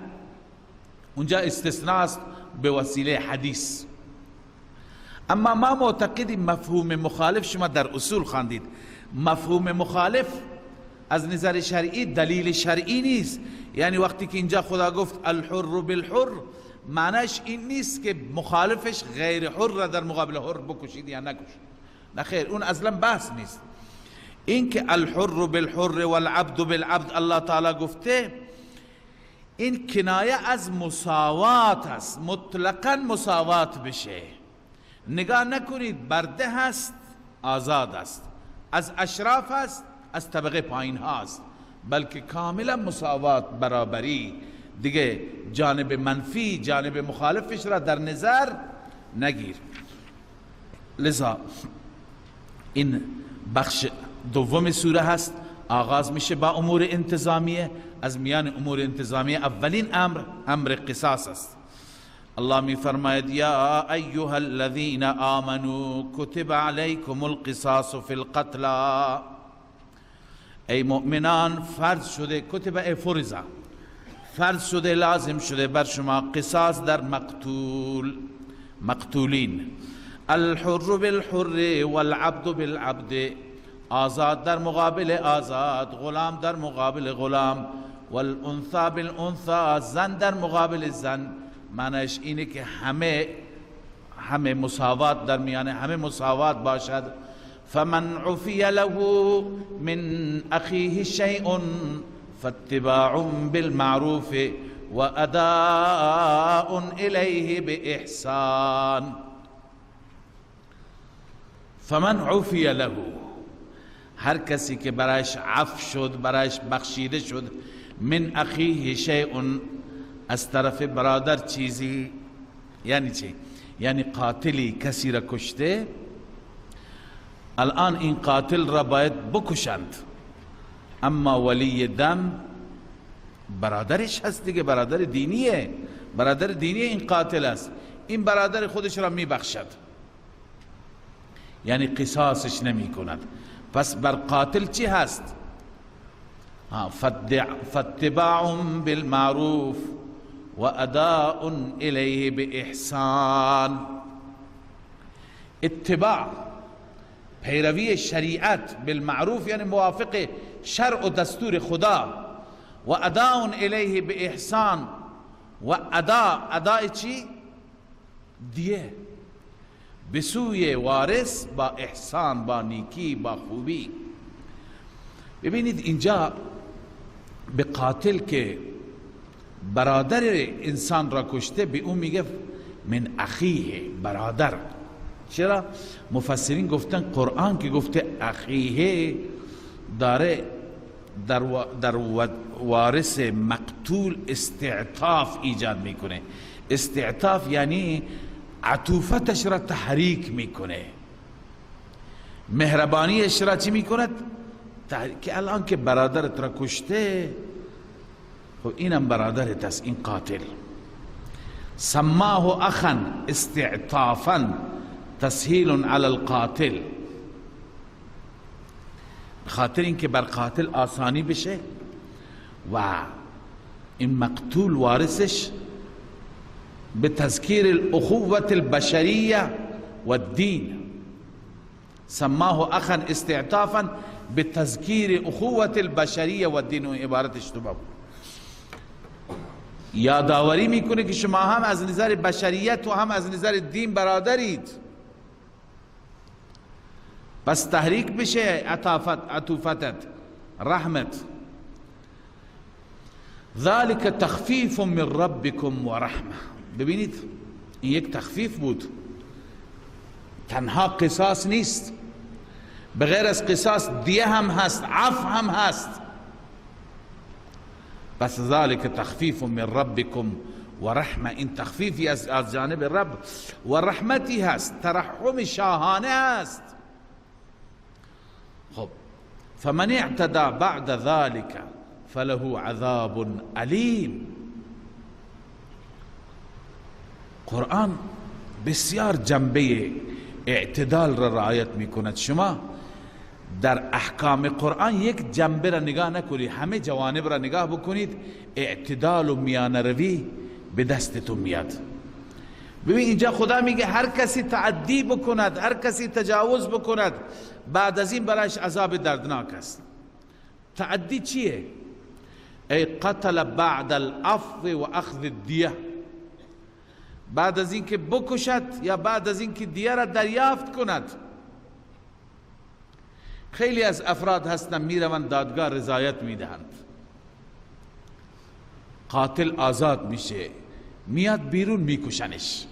اونجا استثناء است به وسیله حدیث. اما ما معتقدیم مفهوم مخالف، شما در اصول خواندید، مفهوم مخالف از نظر شرعی دلیل شرعی نیست. یعنی وقتی که اینجا خدا گفت الحر بالحر، معنیش این نیست که مخالفش غیر حر را در مقابل حر بکشید یا نکشید، نه خیر، اون اصلا بحث نیست. این که الحر بالحر والعبد بالعبد الله تعالی گفته، این کنایه از مساوات است، مطلقا مساوات بشه. نگاه نکنید برده هست آزاد است، از اشراف است از طبقه پایین هاست، بلکه کاملا مساوات، برابری، دیگه جانب منفی جانب مخالفش را در نظر نگیر. لذا این بخش دوم سوره هست، آغاز میشه با امور انتظامیه. از میان امور انتظامیه اولین امر، امر قصاص است. الله می فرماید یا ایها الذین آمنوا کتب علیکم القصاص فی القتل. ای مؤمنان فرض شده، کتب ای فرض، فرض شده، لازم شده بر شما قصاص در مقتول، مقتولین. الحر بالحر والعبد بالعبد، آزاد در مقابل آزاد، غلام در مقابل غلام، والانثى بالانثى، زن در مقابل زن. معنیش اینه که همه مساوات در میانه همه مساوات باشد. فمن عفی له من اخیه شیء فاتباع بالمعروف واداء الیه باحسان. فمن عفی له، هر کسی که برایش عفو شد، برایش بخشیده شد، من اخیه شیء، از طرف برادر چیزی. یعنی چی؟ یعنی قاتلی کسی را کشته، الان این قاتل را باید بکشند، اما ولی دم برادرش هست دیگه، برادر دینیه، برادر دینی این قاتل است، این برادر خودش را میبخشد، یعنی قصاصش نمی کند. پس بر قاتل چی هست؟ فاتباع بالمعروف و اداء الیه باحسان. اتباع، پیروی شریعت، بالمعروف یعنی موافق شرع و دستور خدا، و اداء الیه باحسان، و ادا، اداء چی؟ دیه، به سوی وارث با احسان، با نیکی، با خوبی. ببینید اینجا به قاتل که برادر انسان را کشته، به اون میگه من اخیه، برادر. چرا؟ مفسرین گفتن قرآن که گفته اخیه، داره در وارث مقتول استعطاف ایجاد میکنه. استعطاف یعنی عطوفتش را تحریک میکنه، مهربانیش را چی میکند؟ که الان که برادرت را کشته، خب اینم برادرت است، این قاتل. سماه اخا استعطافا، تسهیل علی القاتل، خاطر اینکه بر قاتل آسانی بشه و این مقتول وارثش به تذکیر الاخوة البشریه والدین، سماه اخا استعطافا بتذکیر اخوة البشریه والدین. اون عبارت اشتباه بود. یادآوری میکنه که شما هم از نظر بشریت و هم از نظر دین برادرید. پس تحریک بشه عطوفتت، رحمت. ذلك تخفیف من ربکم و رحمه. ببینید این یک تخفیف بود، تنها قصاص نیست، بغیر از قصاص دیه هم هست، عفو هم هست. پس ذلك تخفیف من ربکم و رحمه، این تخفیفی از جانب رب و رحمتی هست، ترحم شاهانه هست. خب فمن اعتدى بعد ذلك فله عذاب علیم. قرآن بسیار جنبه اعتدال را رعایت میکند. شما در احکام قرآن یک جنبه را نگاه نکنید، همه جوانب را نگاه بکنید، اعتدال و میانه روی به دستتون میاد. ببین اینجا خدا میگه هر کسی تعدی بکند، هر کسی تجاوز بکند، بعد از این برایش عذاب دردناک است. تعدی چیه؟ ای قتل بعد العفو و اخذ الدیه، بعد از اینکه بکشد یا بعد از اینکه دیه را دریافت کند. خیلی از افراد هستند میروند دادگاه رضایت میدهند، قاتل آزاد میشه، میاد بیرون میکشنش.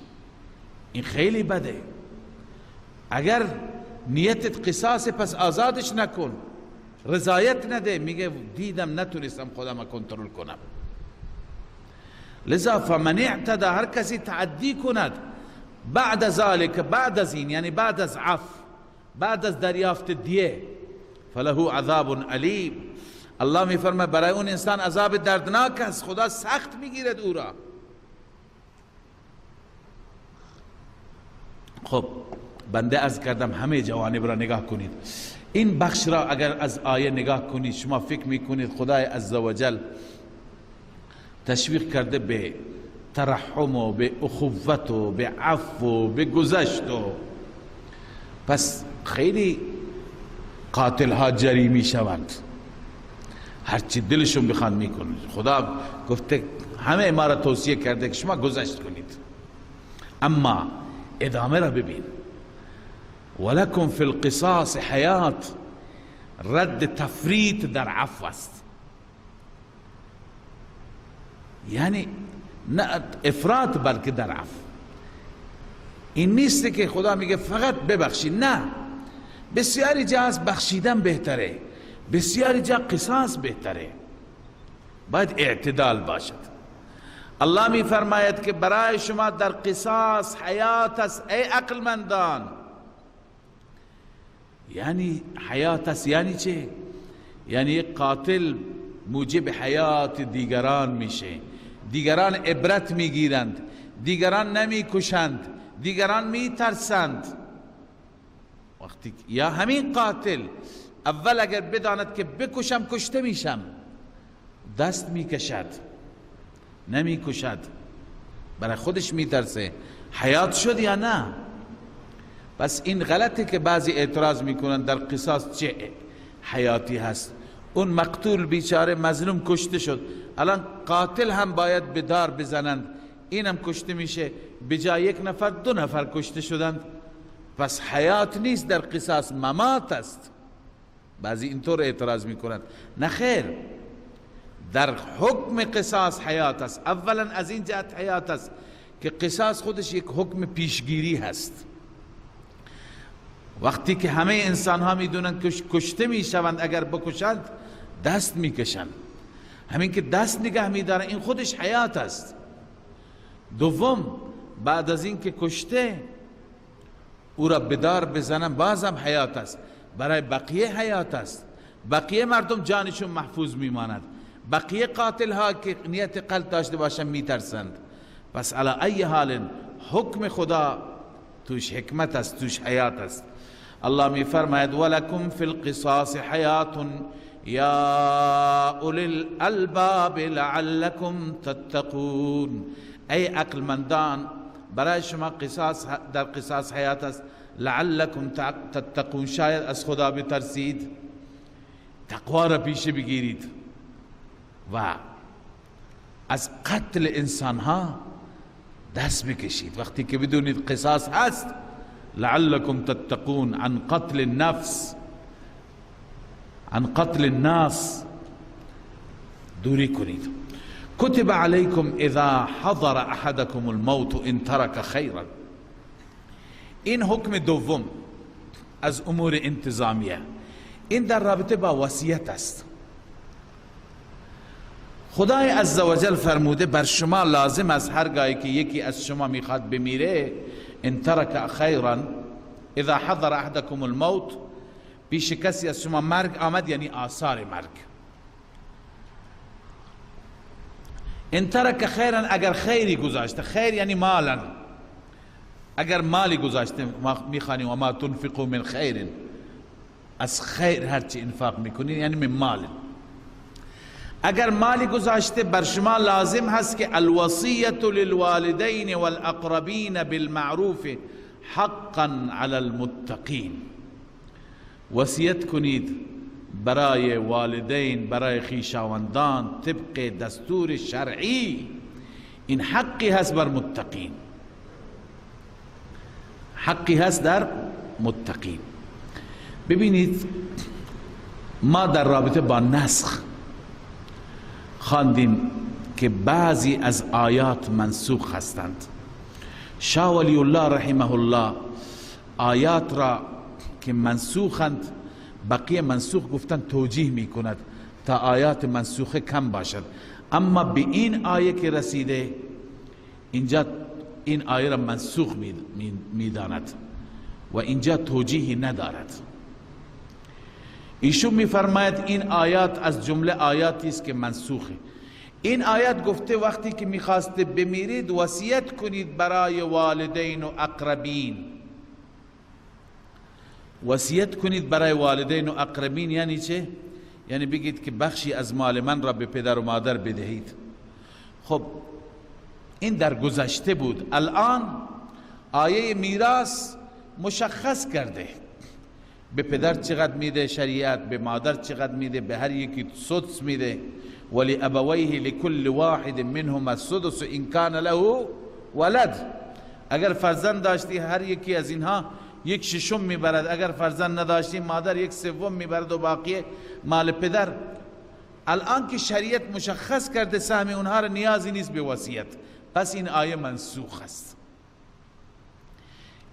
این خیلی بده. اگر نیتت قصاص پس آزادش نکن، رضایت نده. میگه دیدم نتونستم خودم کنترل کنم. لذا فمن اعتدى، هر کسی تعدی کند بعد ذلك، بعد از این، یعنی بعد از عفو، بعد از دریافت دیه، فله عذاب علیم. الله میفرماید برای اون انسان عذاب دردناک است، خدا سخت میگیرد او را. خب بنده عرض کردم همه جوانب را نگاه کنید. این بخش را اگر از آیه نگاه کنید، شما فکر میکنید خدای عزوجل تشویق کرده به ترحم و به اخوت و به عفو و به گذشت و پس خیلی قاتل ها جری می شوند، هرچی دلشون بخوان میکنند. خدا گفته همه ما را توصیه کرده که شما گذشت کنید. اما ادامه را ببین، ولکم فی القصاص حیات، رد تفریط در عفو است، یعنی نه افراط بلکه در عفو. این نیست که خدا میگه فقط ببخشید، نه، بسیاری جا از بخشیدن بهتره، بسیاری جا قصاص بهتره، باید اعتدال باشد. الله میفرماید که برای شما در قصاص حیات است ای عقلمندان. یعنی حیات است یعنی چه؟ یعنی قاتل موجب حیات دیگران میشه، دیگران عبرت میگیرند، دیگران نمیکشند، دیگران میترسند. وقتی یا همین قاتل اول اگر بداند که بکشم کشته میشم، دست میکشد، نمیکشد، برای خودش میترسه، حیات شد یا نه؟ پس این غلطه که بعضی اعتراض میکنن در قصاص چه حیاتی هست، اون مقتول بیچاره مظلوم کشته شد، الان قاتل هم باید به دار بزنند، اینم کشته میشه، بجای یک نفر دو نفر کشته شدند. پس حیات نیست در قصاص، ممات است. بعضی اینطور اعتراض میکنند. نه خیر، در حکم قصاص حیات است. اولا از این جهت حیات است که قصاص خودش یک حکم پیشگیری هست. وقتی که همه انسان ها میدونند که کشته میشوند اگر بکشند، دست میکشند، همین که دست نگه میدارن این خودش حیات است. دوم، بعد از این که کشته او را بدار بزنن بازم حیات است، برای بقیه حیات است، بقیه مردم جانشون محفوظ میماند، بقیه قاتل ها که نیت قتل داشته باشند میترسند. پس علی ای حال حکم خدا توش حکمت است، توش حیات است. الله می فرماید ولکم فی القصاص حیات یا اولی الالباب لعلکم تتقون. ای عقلمندان، برای شما قصاص در قصاص حیات است، لعلکم تتقون، شاید از خدا بترسید، تقوا را پیش بگیرید و از قتل انسانها دست بکشید. وقتی که بدونید قصاص هست، لعلکم تتقون عن قتل النفس، عن قتل الناس دوری کنید. کتب علیکم اذا حضر احدکم الموت ان ترک خیرا. این حکم دوم از امور انتظامیه، این در رابطه با وصیت است. خدای عزوجل فرموده بر شما لازم است هرگاهی که یکی از شما میخواد بمیره، ان ترک خیرا اذا حضر احدکم الموت، پیش کسی از شما مرگ آمد، یعنی آثار مرگ. ان ترک خیرا، اگر خیری گذاشته، خیر یعنی مالا، اگر مالی گذاشته، میخوانیم و ما تنفقوا من خیر، از خیر هرچی انفاق میکنین یعنی من مال. اگر مالی گذاشته بر شما لازم هست که الوصیت للوالدین والاقربین بالمعروف حقا علی المتقین. وصیت کنید برای والدین، برای خویشاوندان طبق دستور شرعی. این حقی هست بر متقین، حقی هست در متقین. ببینید ما در رابطه با نسخ خواندیم که بعضی از آیات منسوخ هستند. شاه ولی الله رحمه الله آیات را که منسوخند، بقیه منسوخ گفتن توجیه می کند تا آیات منسوخه کم باشد، اما به این آیه که رسیده اینجا این آیه را منسوخ می داند و اینجا توجیهی ندارد. ایشون میفرماید این آیات از جمله آیاتی است که منسوخه. این آیات گفته وقتی که میخواسته بمیرید وصیت کنید برای والدین و اقربین. وصیت کنید برای والدین و اقربین یعنی چه؟ یعنی بگید که بخشی از مال من را به پدر و مادر بدهید. خب این در گذشته بود. الان آیه میراث مشخص کرده به پدر چقدر میده شریعت، به مادر چقدر میده، به هر یکی سدس میده. ولی ابویه لکل واحد منهما السدس ان کان له ولد. اگر فرزند داشتی هر یکی از اینها یک ششم میبرد، اگر فرزند نداشتی مادر یک سوم میبرد و باقی مال پدر. الان که شریعت مشخص کرده سهم اونها را، نیازی نیست به وصیت. پس این آیه منسوخ است.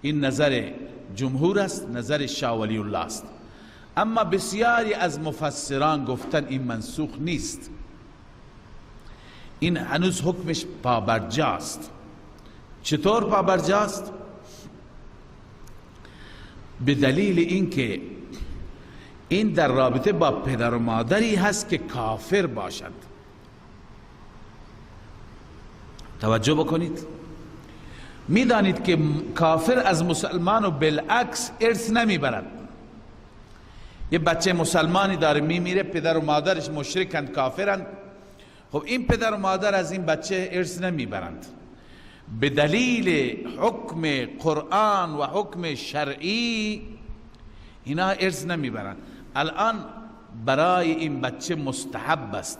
این نظر جمهور است، نظر شاه ولی الله است. اما بسیاری از مفسران گفتن این منسوخ نیست، این هنوز حکمش پابرجاست. چطور پابرجاست؟ به دلیل اینکه این در رابطه با پدر و مادری هست که کافر باشند. توجه بکنید، میدانید که کافر از مسلمان و بالعکس ارث نمیبرد. یه بچه مسلمانی داره میمیره، پدر و مادرش مشرکند، کافرند. خب این پدر و مادر از این بچه ارث نمیبرند. به دلیل حکم قرآن و حکم شرعی اینا ارث نمیبرند. الان برای این بچه مستحب است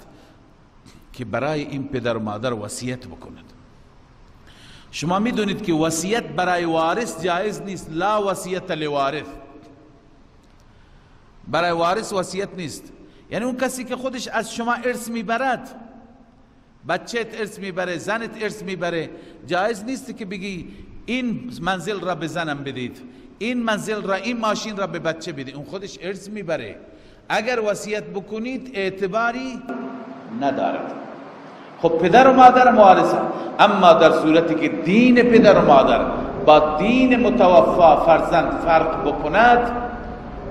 که برای این پدر و مادر وصیت بکند. شما میدونید که وصیت برای وارث جایز نیست. لا وصیت لوارث، برای وارث وصیت نیست. یعنی اون کسی که خودش از شما ارث میبرد، بچهت ارث میبره، زنت ارث میبره، جایز نیست که بگی این منزل را به زنم بدید، این منزل را، این ماشین را به بچه بدید. اون خودش ارث میبره. اگر وصیت بکنید اعتباری ندارد. خب پدر و مادر وارث، اما در صورتی که دین پدر و مادر با دین متوفا فرزند فرق بکند،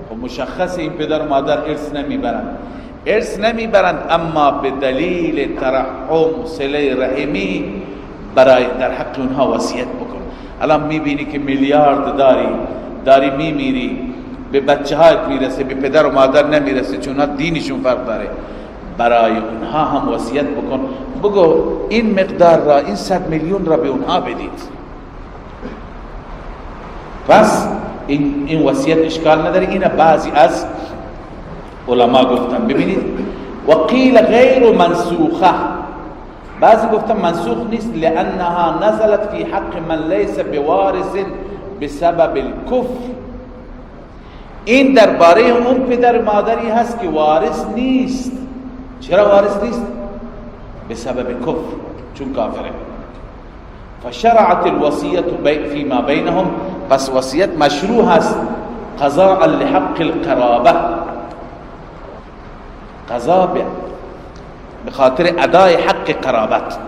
خب مشخص این پدر و مادر ارث نمیبرند، ارث نمیبرند. اما به دلیل ترحم، صله رحمی، برای در حق اونها وصیت بکن. الان میبینی که میلیارد داری میمیری، به بچه هایت میرسه، به پدر و مادر نمیرسه، چون دینشون فرق داره. برای اونها هم وصیت بکن، بگو این مقدار را، این 100 میلیون را به اونها بدید. پس این وصیت اشکال نداره. این بعضی از علما گفتن. ببینید وقیل غیر منسوخه، بعضی گفتن منسوخ نیست، لانها نزلت فی حق من لیس بوارث بسبب الكفر. این درباره اون پدر مادری هست که وارث نیست. چرا وارث نیست؟ بسبب کفر، چون کافره. فشرعت الوصیت فيما بینهم، پس وصیت مشروع هست، قضاء لحق القرابه، قضاء به خاطر ادای حق قرابت،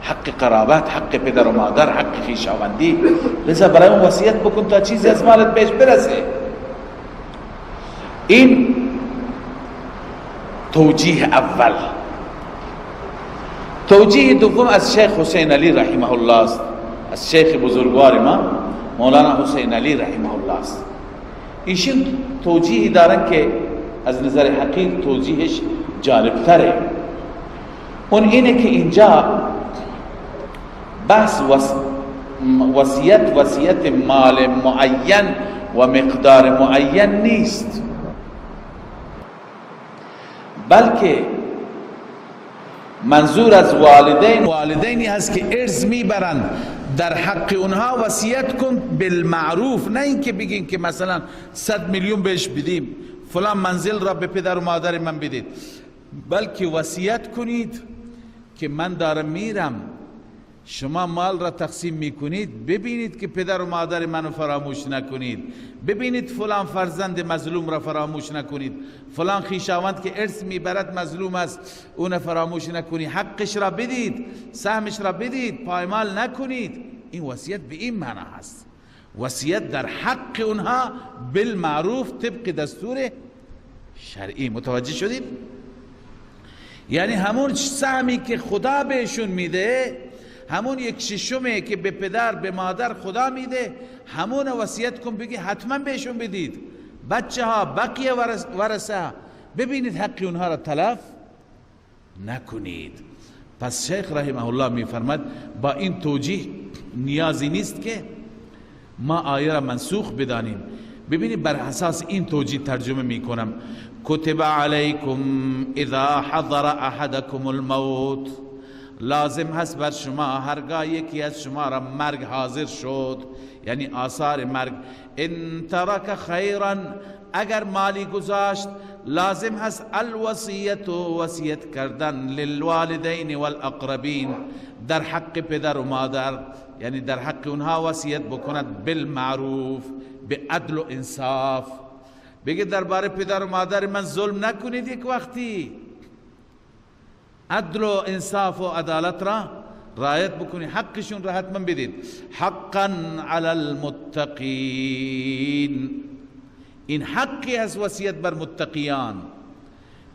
حق قرابت، حق پدر و مادر، حق خویشاوندی. لذا برای اون وصیت بکن تا چیزی از مالت بهش برسه. این توجیه اول. توجیه دوم از شیخ حسین علی رحمه الله است، از شیخ بزرگوار ما مولانا حسین علی رحمه الله است. ایشون توجیهی دارن که از نظر حقیق توجیهش جالبتره. اون اینه که اینجا بحث وصیت مال معین و مقدار معین نیست، بلکه منظور از والدین والدینی هست که ارث میبرند، در حق اونها وصیت کن بالمعروف، نه اینکه بگین که مثلا 100 میلیون بهش بدیم، فلان منزل را به پدر و مادر من بدید، بلکه وصیت کنید که من دارم میرم، شما مال را تقسیم میکنید، ببینید که پدر و مادر منو فراموش نکنید، ببینید فلان فرزند مظلوم را فراموش نکنید، فلان خویشاوند که ارث میبرد مظلوم است اون فراموش نکنید، حقش را بدید، سهمش را بدید، پایمال نکنید. این وصیت به این معنی هست، وصیت در حق اونها بالمعروف طبق دستور شرعی. متوجه شدید؟ یعنی همون سهمی که خدا بهشون میده، همون 1/6 که به پدر به مادر خدا میده، همون وصیت کن، بگی حتما بهشون بدید. بچه ها، بقیه ورثه، ببینید حق اونها را تلف نکنید. پس شیخ رحمه الله میفرماد با این توجیه نیازی نیست که ما آیه را منسوخ بدانیم. ببینید بر اساس این توجیه ترجمه میکنم. کتب علیکم اذا حضر احدکم الموت، لازم هست بر شما هرگاه یکی از شما را مرگ حاضر شد، یعنی آثار مرگ، ان ترک خیرا، اگر مالی گذاشت، لازم هست الوصیت، وصیت کردن، للوالدین والاقربین، در حق پدر و مادر، یعنی در حق اونها وصیت بکند بالمعروف، به عدل و انصاف. بگه درباره پدر و مادر من ظلم نکنید، یک وقتی عدل و انصاف و عدالت را رعایت بکنید، حقشون را حتما بدید. حقا علی المتقین، این حقی از وصیت بر متقیان.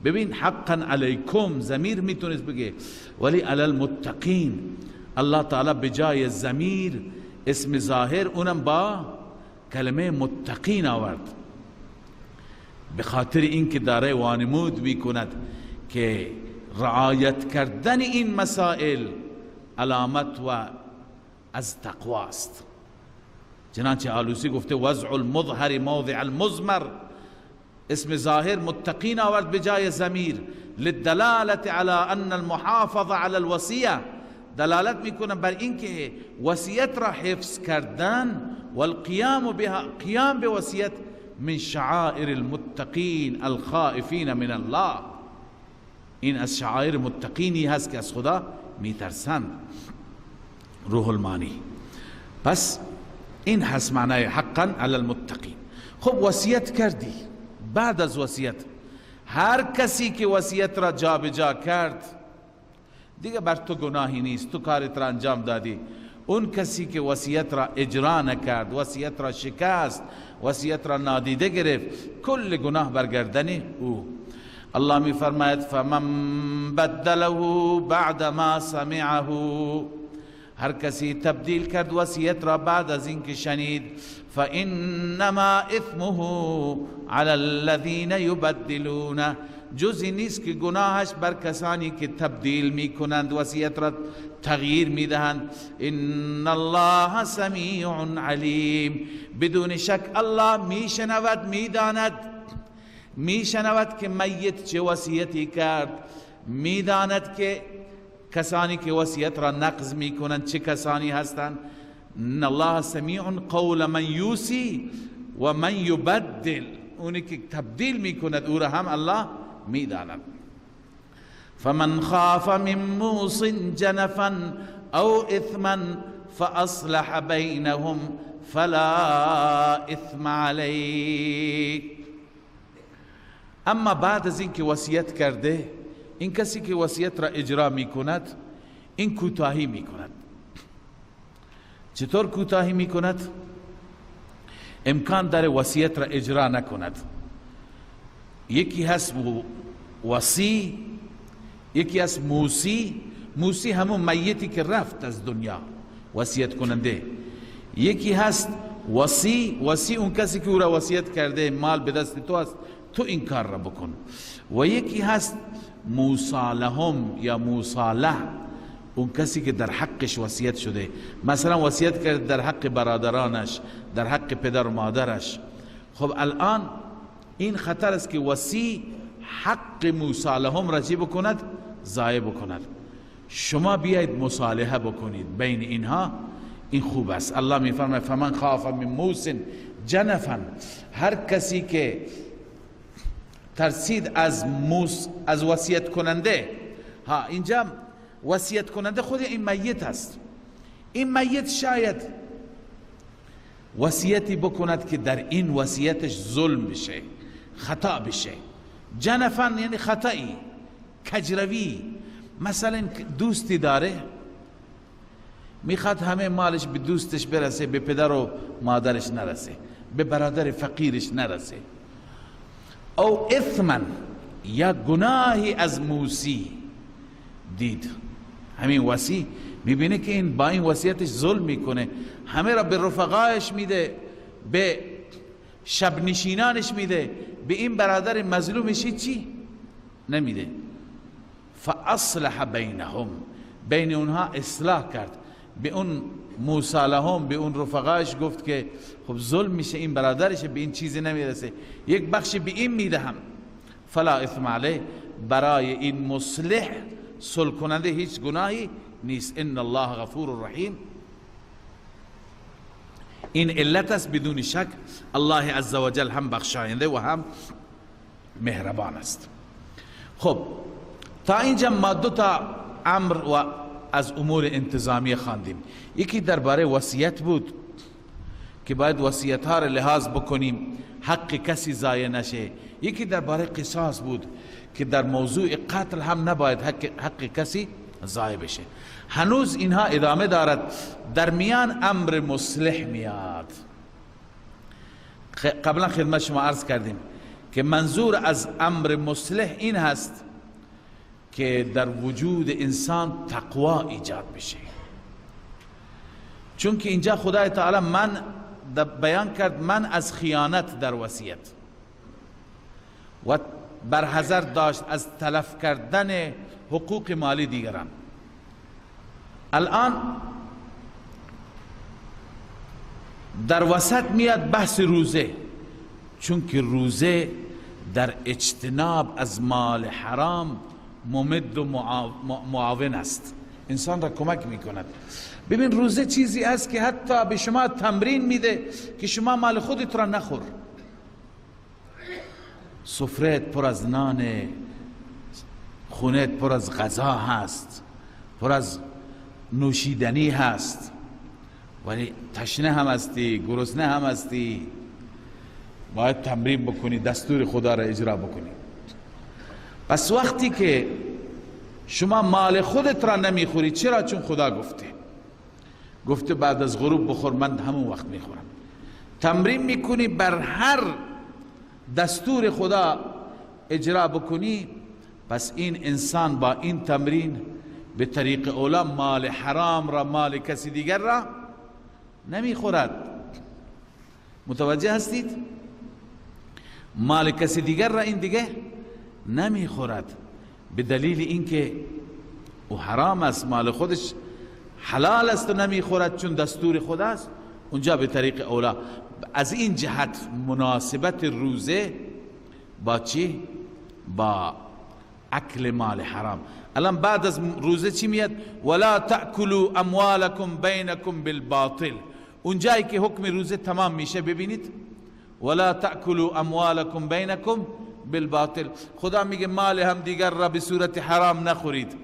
ببین حقا علیکم ضمیر میتونست بگه، ولی علی المتقین الله تعالی بجای ضمیر اسم ظاهر اونم با کلمه متقین آورد، به خاطر اینکه داره وانمود میکند که رعایت کردن این مسائل علامت و از تقواست. چنانچه آلوسی گفته وضع المظهر موضع المضمر، اسم ظاهر متقین آورد بجای ضمیر، للدلالة على ان المحافظة على الوصیه، دلالت میکنه بر اینکه وصیت را حفظ کردن والقیام بها، قیام به وصیت، من شعائر المتقین الخائفین من الله، این از شعائر متقینی هست که از خدا میترسند. روح المانی. پس این هست معنای حقا علی المتقین. خب وصیت کردی، بعد از وصیت هر کسی که وصیت را جابجا کرد دیگه بر تو گناهی نیست، تو کارت را انجام دادی. اون کسی که وصیت را اجرا نکرد، وصیت را شکست، وصیت را نادیده گرفت، کل گناه بر گردن او. الله می فرماید فمن بدله بعد ما سمعه، هر کسی تبدیل کرد وصیت را بعد از اینکه شنید، فانما اثمه علی الذین یبدلون، جزی نیست که گناهش بر کسانی که تبدیل میکنند، وصیت را تغییر میدهند. ان الله سمیع علیم، بدون شک الله میشنود، میداند، میشنود که میت چه وصیتی کرد، میداند که کسانی که وصیت را نقض میکنند چه کسانی هستند. ان الله سمیع قول من یوسی و من یبدل، اونی که تبدیل میکند او را هم الله میداند. فمن خاف من موص جنفا او اثما فاصلح بینهم فلا اثم علیه. اما بعد از اینکه وصیت کرده، این کسی که وصیت را اجرا میکند این کوتاهی میکند. چطور کوتاهی میکند؟ امکان داره وصیت را اجرا نکند. یکی هست وصی، یکی هست موصی. موصی همون میتی که رفت از دنیا، وصیت کننده. یکی هست وصی، وصی اون کسی که او را وصیت کرده، مال به دست تو است، تو این کار را بکن. و یکی هست موصی لهم یا موصی له، اون کسی که در حقش وصیت شده. مثلا وصیت کرد در حق برادرانش، در حق پدر و مادرش. خب الان این خطر است که وصی حق موصی لهم را چی بکند؟ ضایع بکند. شما بیاید مصالحه بکنید بین اینها، این خوب است. الله میفرماید فمن خاف من موص جنفا، هر کسی که ترسید از موس، از وصیت کننده. ها اینجا وصیت کننده خود این میت است. این میت شاید وصیتی بکند که در این وصیتش ظلم بشه، خطا بشه. جنفا یعنی خطایی، کجروی. مثلا دوستی داره، میخواد همه مالش به دوستش برسه، به پدر و مادرش نرسه، به برادر فقیرش نرسه. او اثما یا گناهی از موسی دید، همین وصی میبینه که این با این وصیتش ظلم میکنه، همه را به رفقایش میده، به شب نشینانش میده، به این برادر مظلومش چی نمیده. فاصلح بینهم، بین اونها اصلاح کرد. به اون موسی لهم، به اون رفقایش گفت که خب ظلم میشه، این برادرش به این چیزی نمیرسه، یک بخش به این میدهم. فلا اثم علیه، برای این مصلح صلح کننده هیچ گناهی نیست. ان الله غفور رحیم. این علت است، بدون شک الله عزوجل هم بخشاینده و هم مهربان است. خب تا اینجا ما دو تا امر و از امور انتظامی خواندیم. یکی درباره وصیت بود که باید وصیت ها را لحاظ بکنیم، حق کسی ضایع نشه. یکی درباره قصاص بود که در موضوع قتل هم نباید حق کسی ضایع بشه. هنوز اینها ادامه دارد. در میان امر مصلح میاد. قبلا خدمت شما عرض کردیم که منظور از امر مصلح این هست که در وجود انسان تقوا ایجاد بشه. چون که اینجا خدای تعالی من بیان کرد من از خیانت در وصیت و برحذر داشت از تلف کردن حقوق مالی دیگران. الان در وسط میاد بحث روزه، چون که روزه در اجتناب از مال حرام ممد و معاون است، انسان را کمک میکند. ببین روزه چیزی است که حتی به شما تمرین میده که شما مال خودت را نخور. سفره‌ت پر از نان، خونه‌ت پر از غذا هست، پر از نوشیدنی هست، ولی تشنه هم هستی، گرسنه هم هستی، باید تمرین بکنی، دستور خدا را اجرا بکنی. پس وقتی که شما مال خودت را نمیخوری، چرا؟ چون خدا گفته، گفته بعد از غروب بخور، من همون وقت میخورم. تمرین میکنی بر هر دستور خدا اجرا بکنی. پس این انسان با این تمرین به طریق اولا مال حرام را، مال کسی دیگر را نمیخورد. متوجه هستید؟ مال کسی دیگر را این دیگه نمیخورد، به دلیل اینکه او حرام است، مال خودش حلال است و نمیخورد چون دستور خداست. اونجا به طریق اولا. از این جهت مناسبت روزه با چی؟ با اکل مال حرام. الان بعد از روزه چی میاد؟ ولا تأکلوا اموالکم بینکم بالباطل. اونجایی که حکم روزه تمام میشه، ببینید، ولا تأکلوا اموالکم بینکم بالباطل، خدا میگه مال هم دیگر را به صورت حرام نخورید.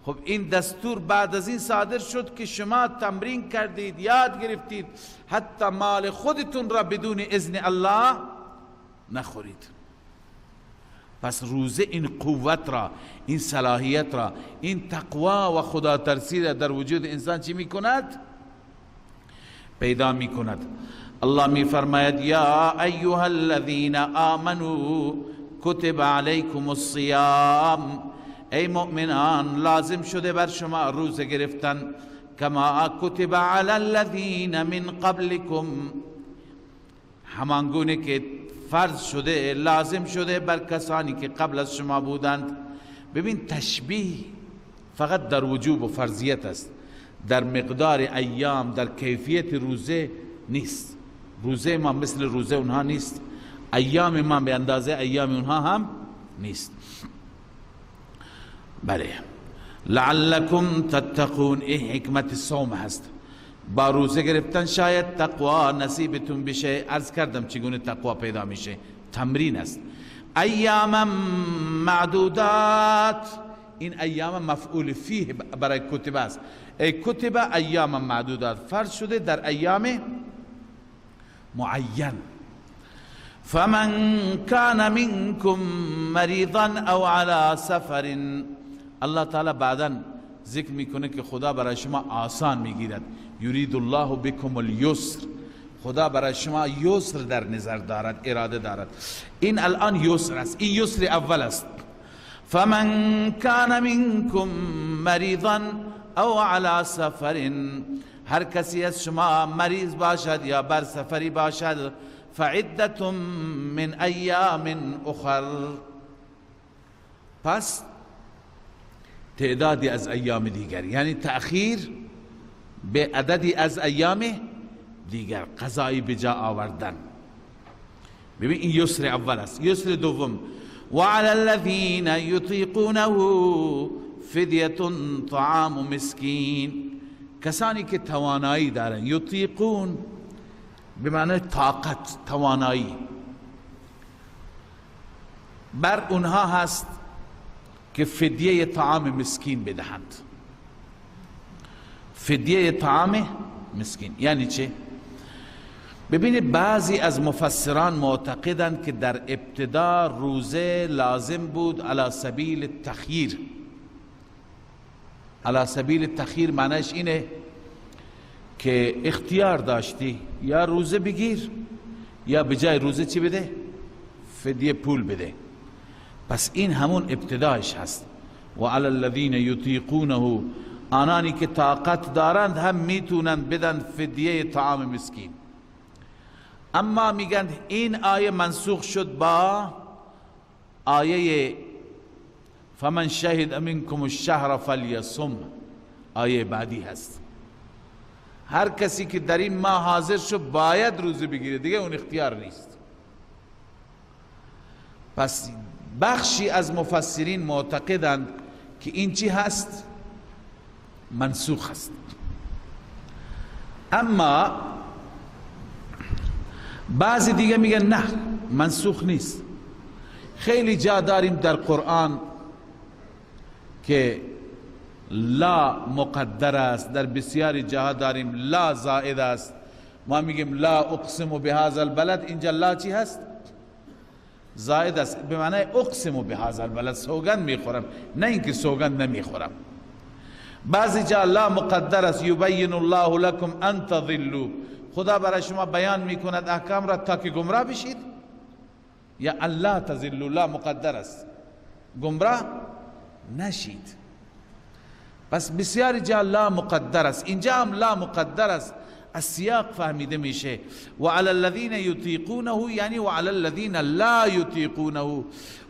خب این دستور بعد از این صادر شد که شما تمرین کردید، یاد گرفتید، حتی مال خودتون را بدون اذن الله نخورید. پس روزه این قوت را، این صلاحیت را، این تقوا و خدا ترسی را در وجود انسان چی میکند؟ پیدا میکند. الله میفرماید یا ایها الذین آمنوا کتب علیکم الصیام، ای مؤمنان لازم شده بر شما روزه گرفتن، کما کتب علی الذین من قبلکم، همانگونه که فرض شده، لازم شده بر کسانی که قبل از شما بودند. ببین تشبیه فقط در وجوب و فرضیت است، در مقدار ایام، در کیفیت روزه نیست. روزه ما مثل روزه اونها نیست، ایام ما به اندازه ایام اونها هم نیست. بله، لعلکم تتقون، این حکمت صوم هست. با روزه گرفتن شاید تقوا نصیبتون بشه. عرض کردم چگونه تقوا پیدا میشه، تمرین است. ایام معدودات، این ایام مفعول فیه برای کتبه است. ای کتبه ایام معدودات، فرض شده در ایام معین. فمن کان منکم مریضا او علی سفر، الله تعالی بعدا ذکر میکنه که خدا برای شما آسان میگیرد. یرید الله بكم اليسر، خدا برای شما یسر در نظر دارد، اراده دارد. این الان یسر است، این یسر اول است. فمن کان منکم مریضا او علی سفر، هر کسی از شما مریض باشد یا بر سفری باشد، فعدة من ایام اخر، پس تعدادی از ایام دیگر، یعنی تأخیر به عددی از ایام دیگر، قضایی به جا آوردن. ببین این یسر اول است. یسر دوم، وعلى الذين يطيقونه فدیة طعام مسکین، کسانی که توانایی دارن، یطیقون به معنی طاقت، توانایی، بر اونها هست که فدیه طعام مسکین بدهند. فدیه طعام مسکین یعنی چه؟ ببینید بعضی از مفسران معتقدند که در ابتدا روزه لازم بود علی سبیل التخییر. علی سبیل التخییر معنیش اینه که اختیار داشتی، یا روزه بگیر یا به جای روزه چی بده؟ فدیه پول بده. پس این همون ابتدایش هست. و علی الذین یطیقونه، آنانی که طاقت دارند هم میتونند بدن فدیه طعام مسکین. اما میگن این آیه منسوخ شد با آیه فمن شهد منکم الشهر فلیصم، آیه بعدی هست. هر کسی که در این ماه حاضر شد باید روزه بگیره، دیگه اون اختیار نیست. پس بخشی از مفسرین معتقدند که این چی هست؟ منسوخ است. اما بعضی دیگه میگن نه، منسوخ نیست. خیلی جا داریم در قرآن که لا مقدر است، در بسیاری جاها داریم لا زائد است. ما میگیم لا اقسم بهذا البلد، اینجا لا چی هست؟ زائد است، به معنای اقسم بهذا البلد، سوگند میخورم، نه اینکه سوگند نمیخورم. بعضی جا لا مقدر است، یبین الله لکم ان تضلوا، خدا برای شما بیان میکند احکام را تا که گمراه بشید، یا الله تضلوا، لا مقدر است، گمراه نشید. پس بسیاری جا لا مقدر است، اینجا هم لا مقدر است، از سیاق فهمیده میشه. و علی الذین یطیقونه یعنی و علی الذین لا یطیقونه،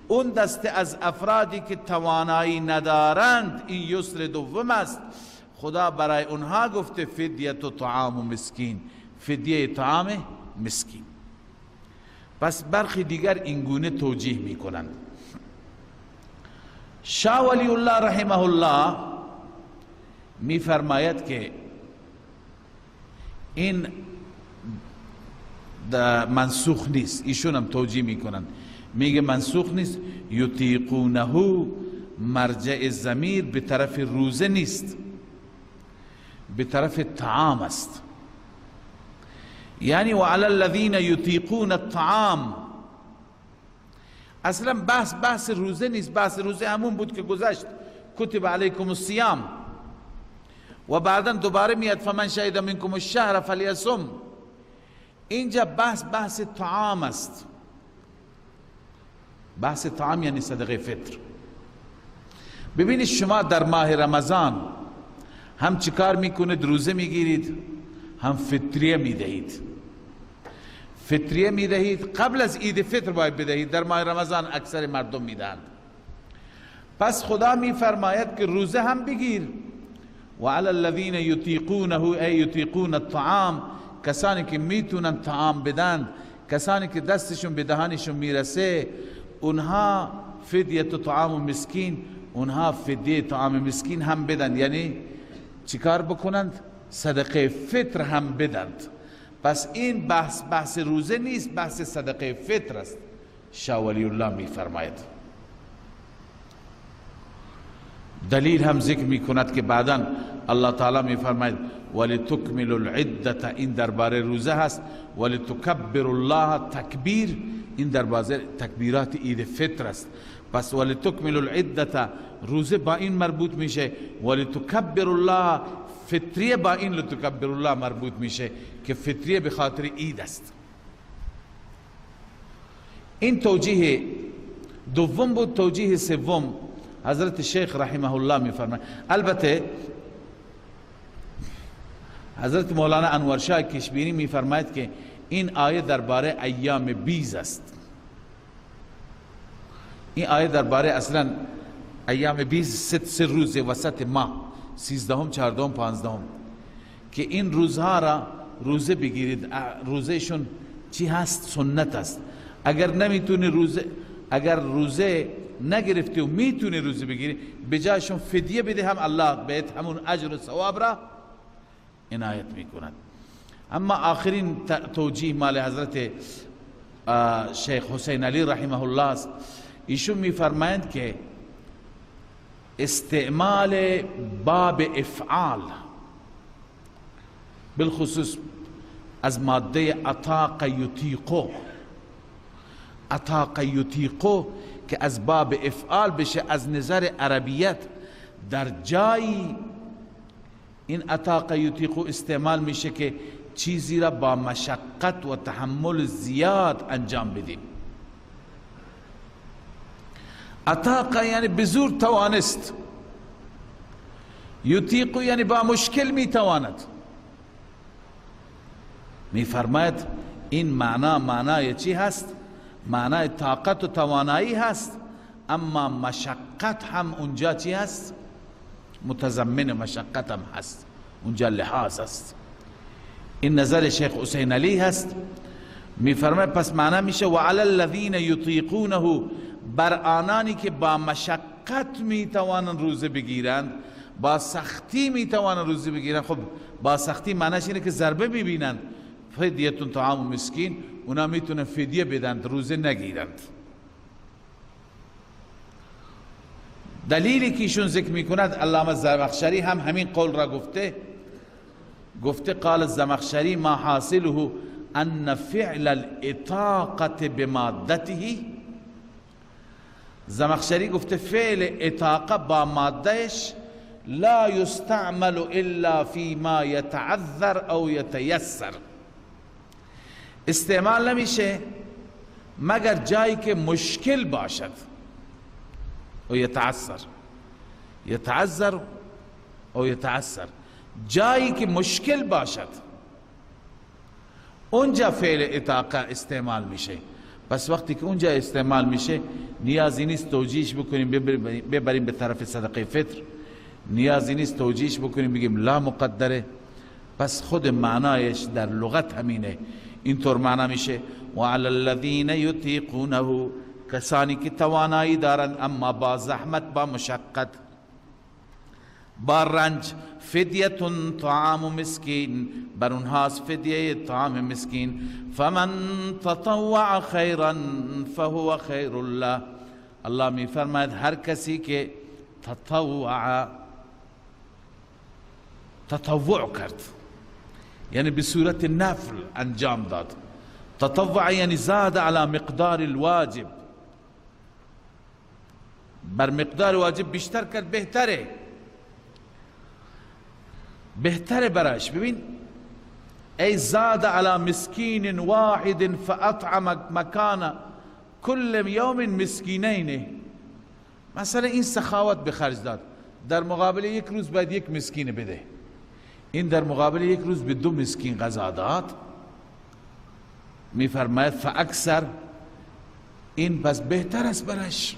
اون دسته از افرادی که توانایی ندارند، این یسر دوم است. خدا برای اونها گفته فدیه طعام مسکین، فدیه طعام مسکین. پس برخی دیگر اینگونه توجیه میکنند. شاه ولی الله رحمه الله میفرماید که این منسوخ نیست، ایشون هم توجیه میکنند، میگه منسوخ نیست. یطیقونه مرجع ضمیر به طرف روزه نیست، به طرف طعام است. یعنی و علی الذین یطیقون الطعام، اصلا بحث روزه نیست، بحث روزه همون بود که گذشت، کتب علیکم الصیام، و بعدا دوباره میاد فمن شهد منکم الشهر فلیصم. اینجا بحث طعام است، بحث طعام یعنی صدقه فطر. ببینید شما در ماه رمضان هم چیکار میکنید؟ روزه میگیرید، هم فطریه میدهید. فطریه میدهید قبل از عید فطر باید بدهید، در ماه رمضان اکثر مردم میدهند. پس خدا میفرماید که روزه هم بگیر. و علی الذین یطیقونه ای یطیقون الطعام، کسانی که میتونن طعام بدن، کسانی که دستشون به دهانشون میرسه، اونها فدیه طعام مسکین، اونها فدیه طعام مسکین هم بدن. یعنی چیکار بکنند؟ صدقه فطر هم بدند. پس این بحث روزه نیست، بحث صدقه فطر است. شاه ولی الله میفرماید. دلیل هم ذکر میکند که بعدا الله تعالی میفرماید ولتکملوا العدة، این درباره روزه هست. ولتکبروا الله تکبیر، این درباره تکبیرات عید فطر است. پس ولتکملوا العدة روزه با این مربوط میشه، ولتکبروا الله فطریه با این لتکبروا الله مربوط میشه که فطریه به خاطر عید است. این توجیه دوم بود. توجیه سوم حضرت شیخ رحمه الله میفرماید. البته حضرت مولانا انور شاه کشمیری میفرماید که این آیه درباره ایام بیز است. این آیه درباره اصلا ایام بیز سه روز وسط ماه، 13، 14، 15، که این روزها را روزه بگیرید. روزهشون چی هست؟ سنت است. اگر نمیتونی روزه، اگر روزه نگرفتی و میتونی روزه بگیری، به جایشون فدیه بده، هم الله بهت همون اجر و ثواب را عنایت میکند. اما آخرین توجیه مال حضرت شیخ حسین علی رحمه الله است. ایشون میفرمایند که استعمال باب افعال بالخصوص از ماده اطاق یطیقو، اطاق یطیقو که از باب افعال بشه، از نظر عربیت در جایی این اطاق یطیقو استعمال میشه که چیزی را با مشقت و تحمل زیاد انجام بدیم. اطاق یعنی بزور توانست، یطیق یعنی با مشکل میتواند. میفرماید این معنا معنای چی هست؟ معنای طاقت و توانایی هست، اما مشقت هم اونجا چی هست؟ متضمن مشقت هم هست، اونجا لحاظ است. این نظر شیخ حسین علی هست. میفرماید پس معنا میشه و علی الذین یطیقونه، بر آنانی که با مشقت میتوانند روزه بگیرند، با سختی میتوانند روزه بگیرند. خب با سختی معنیش اینه که ضربه میبینند، فدیه طعام مسکین، اونا میتونن فدیه بدن، روزه نگیرند. دلیلی که ایشون ذکر میکند، علامه زمخشری هم همین قول را گفته، گفته قال الزمخشری ما حاصله ان فعل الاطاقه بمادته. زمخشری گفته فعل اطاقه با مادهش لا یستعمل الا فيما يتعذر او يتيسر، استعمال نمیشه مگر جایی که مشکل باشد، و یتعذر، یتعذر او یتعسر، جایی که مشکل باشد اونجا فعل اطاقه استعمال میشه. پس وقتی که اونجا استعمال میشه نیازی نیست توجیهش بکنیم ببریم به طرف صدقه فطر، نیازی نیست توجیهش بکنیم بگیم لا مقدره. پس خود معنایش در لغت همینه، اینطور معنا میشه و علی الذین یطیقونه، کسانی که توانایی دارند اما با زحمت، با مشقت، با رنج، فدیه طعام مسکین، بر اونهاست فدیه طعام مسکین. فمن تطوع خیرا فهو خیر له. الله می فرماید هر کسی که تطوع کرد، یعنی به صورت نفل انجام داد. تطوع یعنی زاد علی مقدار الواجب، بر مقدار واجب بیشتر کرد، بهتره، بهتره براش. ببین، ای زاد علی مسکین واحد فاطعم مکان کل یوم مسکینین، مثلا این سخاوت به خرج داد، در مقابل یک روز باید یک مسکین بده، این در مقابل یک روز به دو مسکین غذا داد. میفرماید فاکثر، این پس بهتر است براش.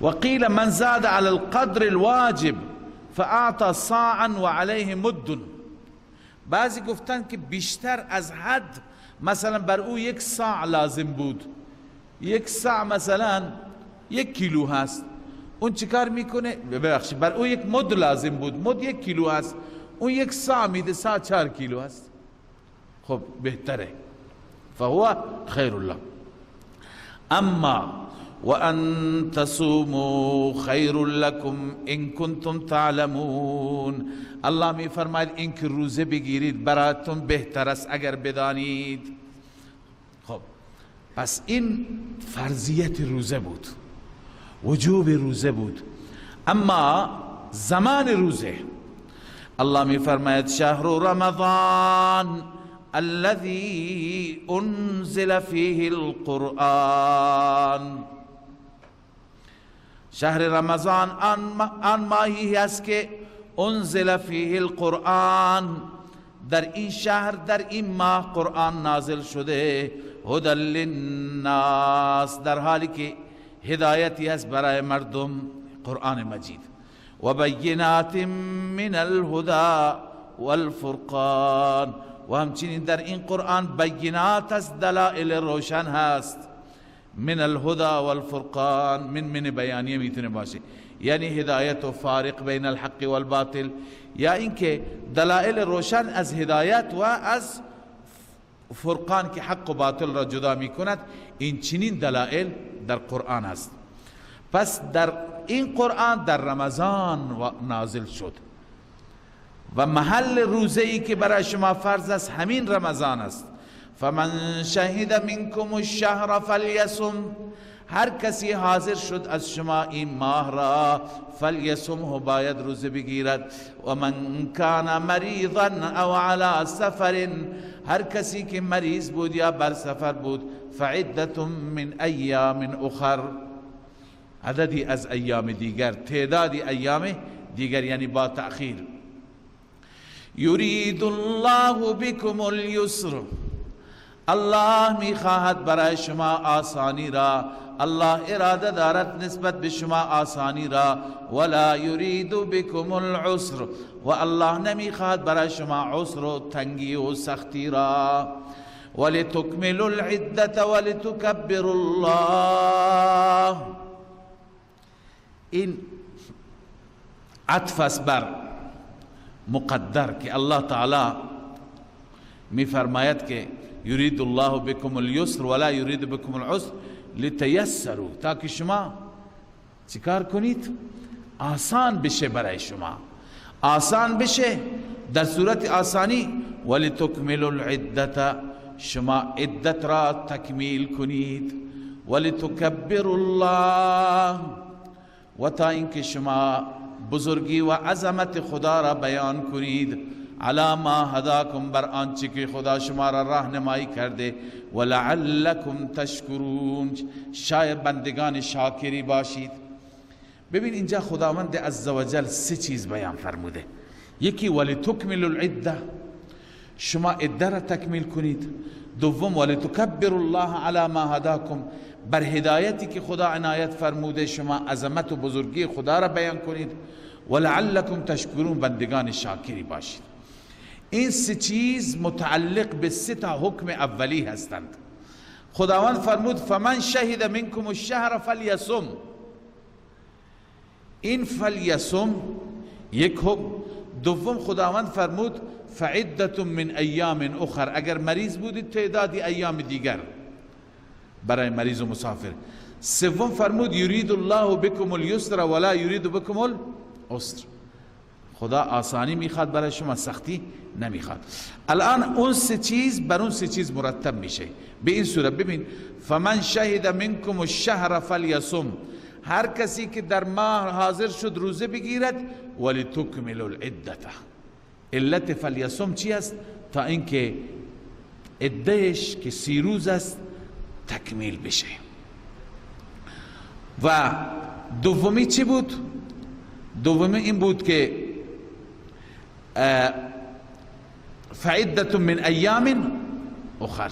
وقیل من زاد علی القدر الواجب فاعطى صاعا وعليه مد. بعضی گفتن که بیشتر از حد، مثلا بر او یک صاع لازم بود، یک صاع مثلا 1 کیلو هست، اون چیکار میکنه؟ ببخشید، بر او یک مد لازم بود، مد 1 کیلو هست، اون یک صاع میده، صاع 4 کیلو هست، خب بهتره، فهو خیر الله. اما وان تصوموا خیر لكم ان کنتم تعلمون، الله می فرماید این که روزه بگیرید براتون بهتر است اگر بدانید. خب پس این فرضیت روزه بود، وجوب روزه بود. اما زمان روزه، الله می فرماید شهر رمضان الذي انزل فيه القرآن. شهر رمضان آن ماهی است که انزل فیه القرآن، در این شهر، در این ماه قرآن نازل شده، هدى للناس، در حالی که هدایتی است برای مردم قرآن مجید، و بینات من الهدى والفرقان، و همچنین در این قرآن بینات است، دلائل روشن هست، من الهدى والفرقان، من بیانیه میتونه باشه، یعنی هدایت و فارق بین الحق والباطل، یا اینکه دلائل روشن از هدایت و از فرقان که حق و باطل را جدا میکند، این چنین دلائل در قرآن است. پس در این قرآن در رمضان نازل شد و محل روزه ای که برای شما فرض است همین رمضان است. فمن شهد منکم الشهر فلیصم، هر کسی حاضر شد از شما این ماه را، فلیصمه، باید روزه بگیرد. و من کان مریضا او علی سفر، هر کسی که مریض بود یا بر سفر بود، فعدة من ایام اخر، عددی از ایام دیگر، تعدادی ایام دیگر، یعنی با تأخیر. یرید الله بكم اليسر، الله میخواهد برای شما آسانی را، الله اراده دارد نسبت به شما آسانی را. ولا یرید بكم العسر، و الله نمیخواهد برای شما عسر و تنگی و سختی را. ولتکملوا العدة ولتکبروا الله، این عطف است بر مقدر که الله تعالی میفرماید که یرید الله بكم اليسر ولا یرید بكم العسر لتیسروا، تاکه شما چیکار کنید؟ آسان بشه برای شما، آسان بشه. در صورت آسانی ولتکملوا العدة، شما عدت را تکمیل کنید. ولتکبروا الله، و تا اینکه شما بزرگی و عظمت خدا را بیان کنید. علی ما هداکم، بر آنچه که خدا شما را راهنمایی کرده. ولعلکم تشکرون، شاید بندگان شاکری باشید. ببین اینجا خداوند عزوجل سه چیز بیان فرموده. یکی ولتکملوا العده، شما عده را تکمیل کنید. دوم ولتکبروا الله علی ما هداکم، بر هدایتی که خدا عنایت فرموده شما عظمت و بزرگی خدا را بیان کنید. ولعلکم تشکرون، بندگان شاکری باشید. این سه چیز متعلق به سه تا حکم اولی هستند. خداوند فرمود فمن شهد منکم الشهر فلیصم. این فلیصم یک حکم. دوم خداوند فرمود فعدة من ایام اخر، اگر مریض بودید تعدادی ایام دیگر برای مریض و مسافر. سوم فرمود یرید الله بكم اليسر ولا یرید بكم العسر، خدا آسانی میخواد برای شما، سختی نمیخواد. الان اون سه چیز بر اون سه چیز مرتب میشه به این صورت. ببین فمن شهد منکم الشهر فلیصم، هر کسی که در ماه حاضر شد روزه بگیرد. ولتکملوا العده، علت فلیصم چی است؟ تا اینکه عدهش که 30 روز است تکمیل بشه. و دومی چی بود؟ دومی این بود که فعدة من ایام اخر،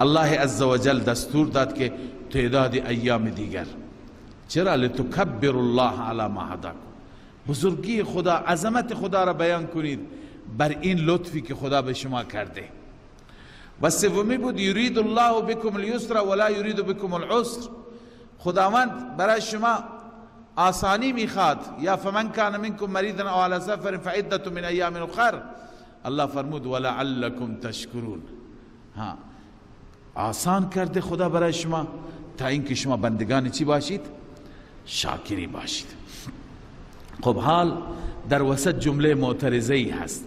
الله عزوجل دستور داد که تعداد ایام دیگر. چرا؟ لتکبروا الله علی ما هداکم، بزرگی خدا، عظمت خدا را بیان کنید بر این لطفی که خدا به شما کرده. و سومی بود یرید الله بكم اليسر ولا یرید بكم العسر، خداوند برای شما آسانی میخواد. یا فمن کان منکم مریضا او علی سفر فعدة من ایام اخر، الله فرمود ولعلکم تشکرون. ها، آسان کرده خدا برای شما تا اینکه شما بندگان چی باشید؟ شاکری باشید. خب حال در وسط جمله معترضه ای هست،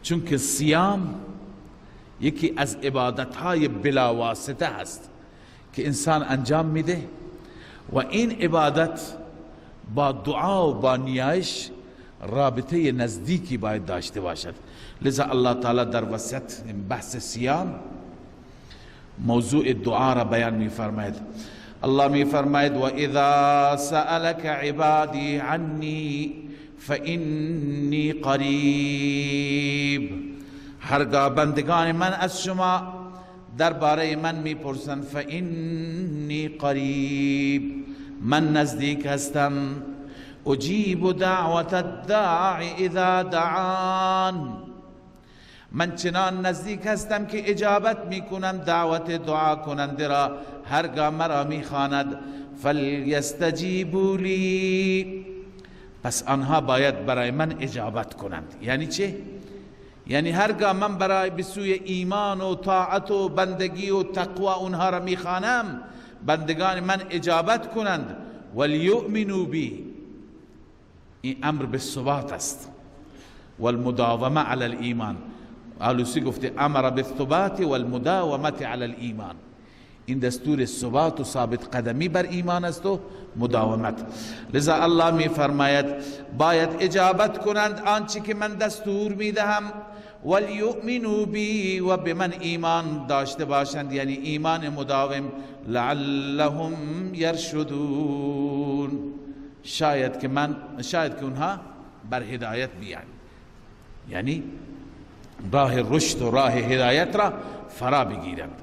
چون که صیام یکی از عبادتهای بلا واسطه هست که انسان انجام میده و این عبادت با دعا و با نیایش رابطه نزدیکی باید داشته باشد. لذا الله تعالی در وسط بحث صیام موضوع دعا را بیان می فرماید. الله می فرماید و اذا سألك عبادی عنی فإنی قریب، هرگاه بندگان من از شما درباره من میپرسند فإنی قریب، من نزدیک هستم. اجیب دعوت الداع اذا دعان، من چنان نزدیک هستم که اجابت میکنم دعوت دعا کننده را هرگاه مرا میخواند. فلیستجیبوا لی، پس آنها باید برای من اجابت کنند. یعنی چه؟ یعنی هرگاه من برای بسوی ایمان و طاعت و بندگی و تقوا اونها را میخوانم، بندگان من اجابت کنند. ولیؤمنوا بی، این امر به ثبات است، والمداومه علی الایمان. آلوسی گفته امر بالثبات والمداومه علی الایمان، این دستور ثبات و ثابت قدمی بر ایمان است و مداومت. لذا الله می فرماید باید اجابت کنند آنچه که من دستور می دهم. ولیؤمنوا بی، و به من ایمان داشته باشند، یعنی ایمان مداوم. لعلهم یرشدون، شاید که اونها بر هدایت بیان، یعنی راه رشد و راه هدایت را فرا بگیرند.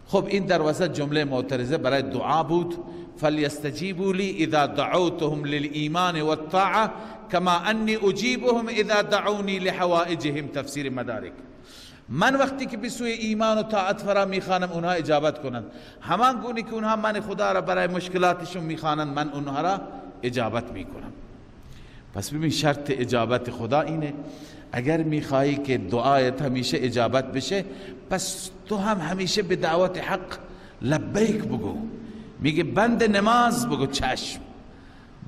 خب این در وسط جمله معترضه برای دعا بود. فلیستجیبوا لی اذا دعوتهم للایمان والطاعه کما انی اجیبهم اذا دعونی لحوائجهم، تفسیر مدارک. من وقتی که به سوی ایمان و طاعت فرا میخوانم اونها اجابت کنند، همان گونه که اونها من خدا را برای مشکلاتشون میخوانند من اونها را اجابت میکنم. پس ببین شرط اجابت خدا اینه، اگر میخواهی که دعایت همیشه اجابت بشه پس تو هم همیشه به دعوت حق لبیک بگو. میگه بند نماز بگو چشم،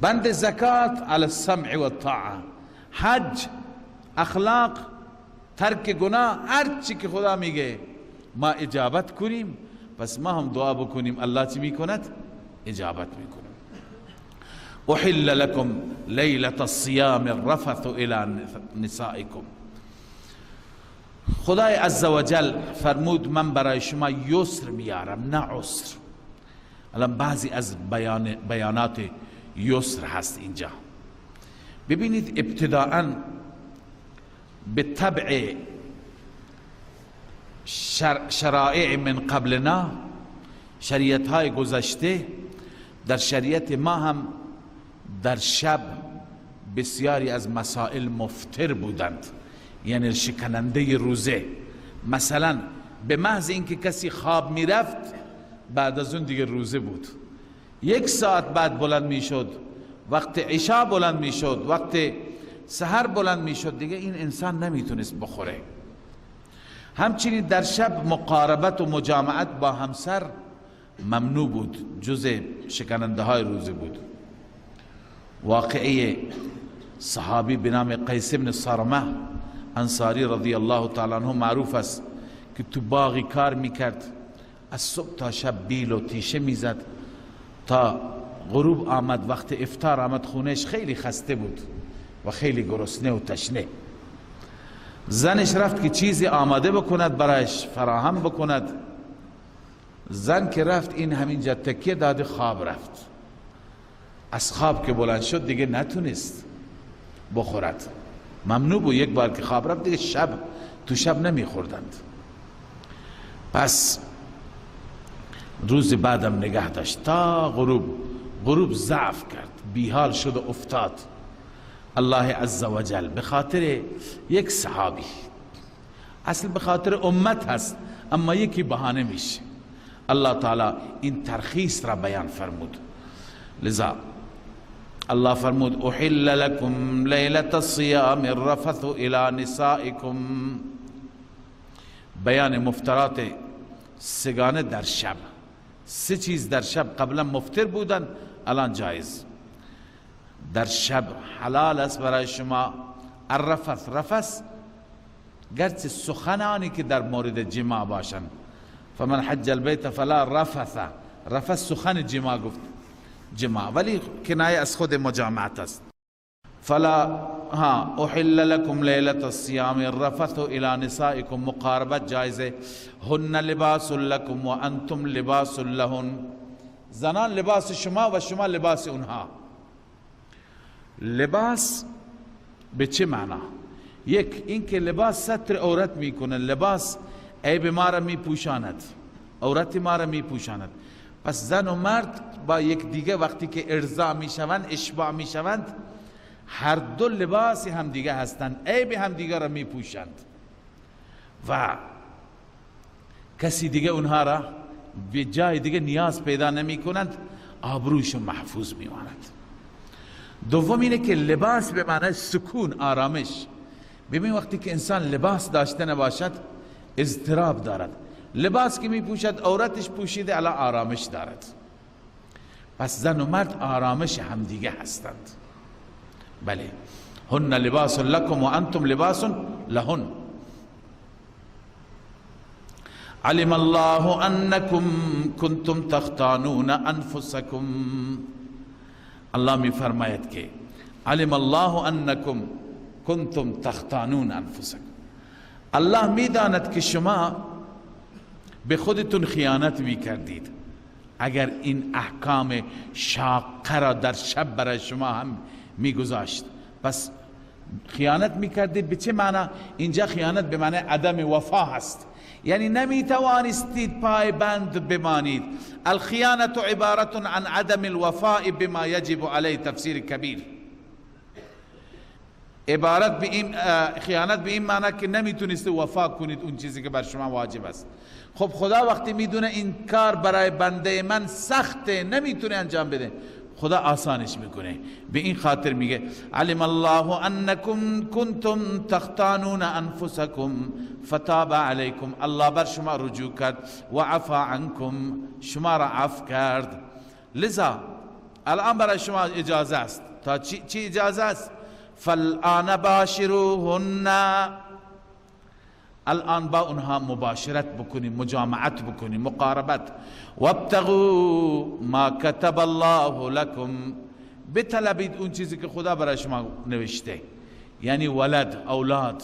بند زکات علی السمع والطاعه، حج، اخلاق، ترک گناه، هر چی که خدا میگه ما اجابت کنیم. پس ما هم دعا بکنیم الله چی میکند؟ اجابت میکند. احل لكم لیلة الصيام الرفث الى نسائكم. خدای عزوجل فرمود من برای شما یسر میارم نه عسر. الان بعضی از بیانات یسر هست اینجا. ببینید ابتداءً به طبع شرائع من قبلنا، شریعت های گذشته، در شریعت ما هم در شب بسیاری از مسائل مفتر بودند، یعنی شکننده روزه. مثلا به محض اینکه کسی خواب میرفت بعد از اون دیگه روزه بود، یک ساعت بعد بلند میشد، وقت عشاء بلند میشد، وقت سحر بلند میشد، دیگه این انسان نمیتونست بخوره. همچنین در شب مقاربت و مجامعت با همسر ممنوع بود، جز شکننده های روزه بود. واقعه صحابی به نام قیس بن صرمه انصاری رضی الله تعالی عنه معروف است که تو باغی کار میکرد، از صبح تا شب بیل و تیشه میزد تا غروب آمد، وقت افطار آمد خونش، خیلی خسته بود و خیلی گرسنه و تشنه. زنش رفت که چیزی آماده بکند برایش، فراهم بکند. زن که رفت این همینجا تکیه داده خواب رفت. از خواب که بلند شد دیگه نتونست بخورد، ممنوع بود. یک بار که خواب رفت دیگه شب تو شب نمیخوردند. پس روز بعدم نگه داشت تا غروب. غروب ضعف کرد، بیحال شد و افتاد. الله عزوجل به خاطر یک صحابی، اصل به خاطر امت هست، اما یکی بهانه میشه، الله تعالی این ترخیص را بیان فرمود. لذا الله فرمود احل لكم لیلة الصیام الرفث الى نسائکم. بیان مفترات سگانه در شب، سه چیز در شب قبلا مفتر بودن، الان جایز. در شب حلال است برای شما الرفث. رفث گرچه سخنانی که در مورد جماع باشند، فمن حج البیت فلا رفث، رفث سخن جماع گفت جماع، ولی کنایه از خود مجامعت است. فلا ها احل لكم لیلة الصیام الرفث الى نسائکم، مقاربت جایزه. هن لباس لكم وانتم لباس لهن، زنان لباس شما و شما لباس اونها. لباس به چه معنا؟ یک اینکه لباس ستر عورت میکنه، لباس عیب ما را میپوشاند، عورت ما را میپوشاند. پس زن و مرد با یک دیگه وقتی که ارضا میشوند، اشباع میشوند، هر دو لباس هم دیگه هستند، عیب هم دیگه را میپوشند و کسی دیگه اونها را به جای دیگه نیاز پیدا نمی کنند، آبروشون محفوظ میماند. دوم اینه که لباس به معنی سکون، آرامش. ببین وقتی که انسان لباس داشته نباشد اضطراب دارد، لباس که میپوشد عورتش پوشیده، الان آرامش دارد. پس زن و مرد آرامش همدیگه هستند. بله، هن لباس لکم و انتم لباس لهن. علم الله انکم کنتم تختانون انفسکم. الله می فرماید که علم الله انکم کنتم تختانون انفسکم، الله می داند که شما به خودتون خیانت می کردید. اگر این احکام شاقه را در شب برای شما هم می گذاشت، پس خیانت می کردید. به چه معنا؟ اینجا خیانت به معنی عدم وفا هست، یعنی نمی توانستید پایبند بمانید. الخیانت عبارت عن عدم الوفاء بما یجب علیه، تفسیر کبیر. عبارت به این خیانت به این معنی که نمیتونست وفا کنید اون چیزی که بر شما واجب است. خب خدا وقتی میدونه این کار برای بنده من سخته، نمیتونه انجام بده، خدا آسانش میکنه. به این خاطر میگه علم الله انکم کنتم تختانون انفسکم فتاب علیکم، الله بر شما رجوع کرد و عفا عنکم، شما را عفو کرد. لذا الان برای شما اجازه است. تا چی اجازه است؟ فالآن باشروهن، الان با اونها مباشرت بکنیم، مجامعت بکنیم، مقاربت. وابتغوا ما کتب الله لکم، بطلبید اون چیزی که خدا برای شما نوشته، یعنی ولد، اولاد،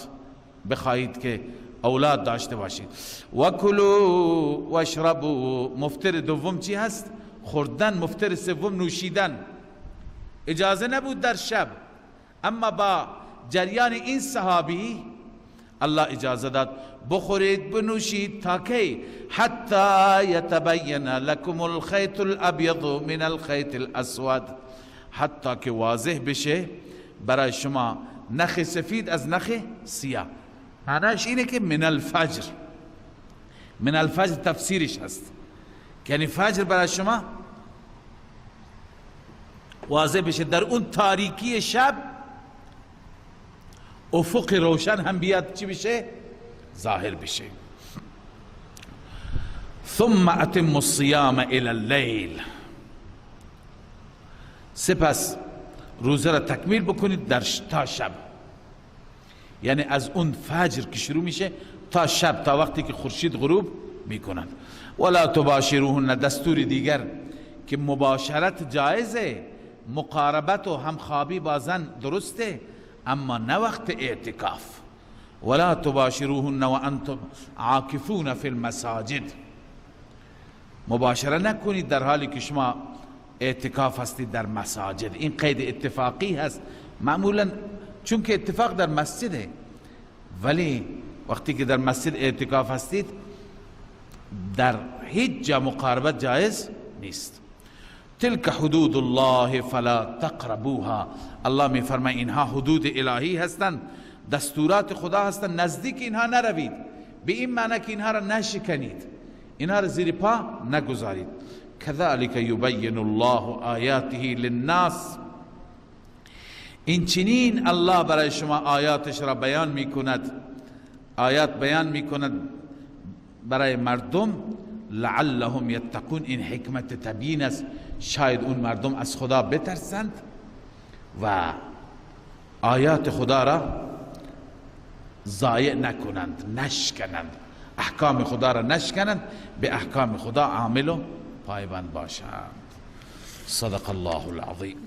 بخواهید که اولاد داشته باشید. وکلوا واشربوا، مفتر دوم چی هست؟ خوردن. مفتر سوم نوشیدن. اجازه نبود در شب، اما با جریان این صحابی الله اجازه داد بخورید بنوشید تا کی؟ حتی یتبین لکم الخیط الابیض من الخیط الاسود، حتی که واضح بشه برای شما نخ سفید از نخ سیاه. معناش اینه که من الفجر، من الفجر تفسیرش هست، یعنی فجر برای شما واضح بشه، در اون تاریکی شب افق روشن هم بیاد چی بشه؟ ظاهر بشه. ثم اتم الصیام الى اللیل، سپس روزه را تکمیل بکنید در تا شب، یعنی از اون فجر که شروع میشه تا شب، تا وقتی که خورشید غروب میکنند. ولا تباشروهن، دستور دیگر که مباشرت جایزه، مقاربت و همخوابی با زن درسته، اما نه وقت اعتکاف. ولا تباشروهن وانتم عاکفون فی المساجد، مباشره نکنید در حالی که شما اعتکاف هستید در مساجد. این قید اتفاقی هست معمولا، چون که اتفاق در مسجده، ولی وقتی که در مسجد اعتکاف هستید در هیچ جا مقاربت جایز نیست. تلك حدود الله فلا تقربوها، الله می فرماید اینها حدود الهی هستند، دستورات خدا هستند، نزدیک اینها نروید، به این معنی که اینها را نشکنید، اینها را زیر پا نگذارید. كذلك یبین الله آیاته للناس، این چنین الله برای شما آیاتش را بیان میکند، آیات بیان میکند برای مردم، لعلهم یتقون. این حکمت تبیین است، شاید اون مردم از خدا بترسند و آیات خدا را ضایع نکنند، نشکنند، احکام خدا را نشکنند، به احکام خدا عامل و پایبند باشند. صدق الله العظیم.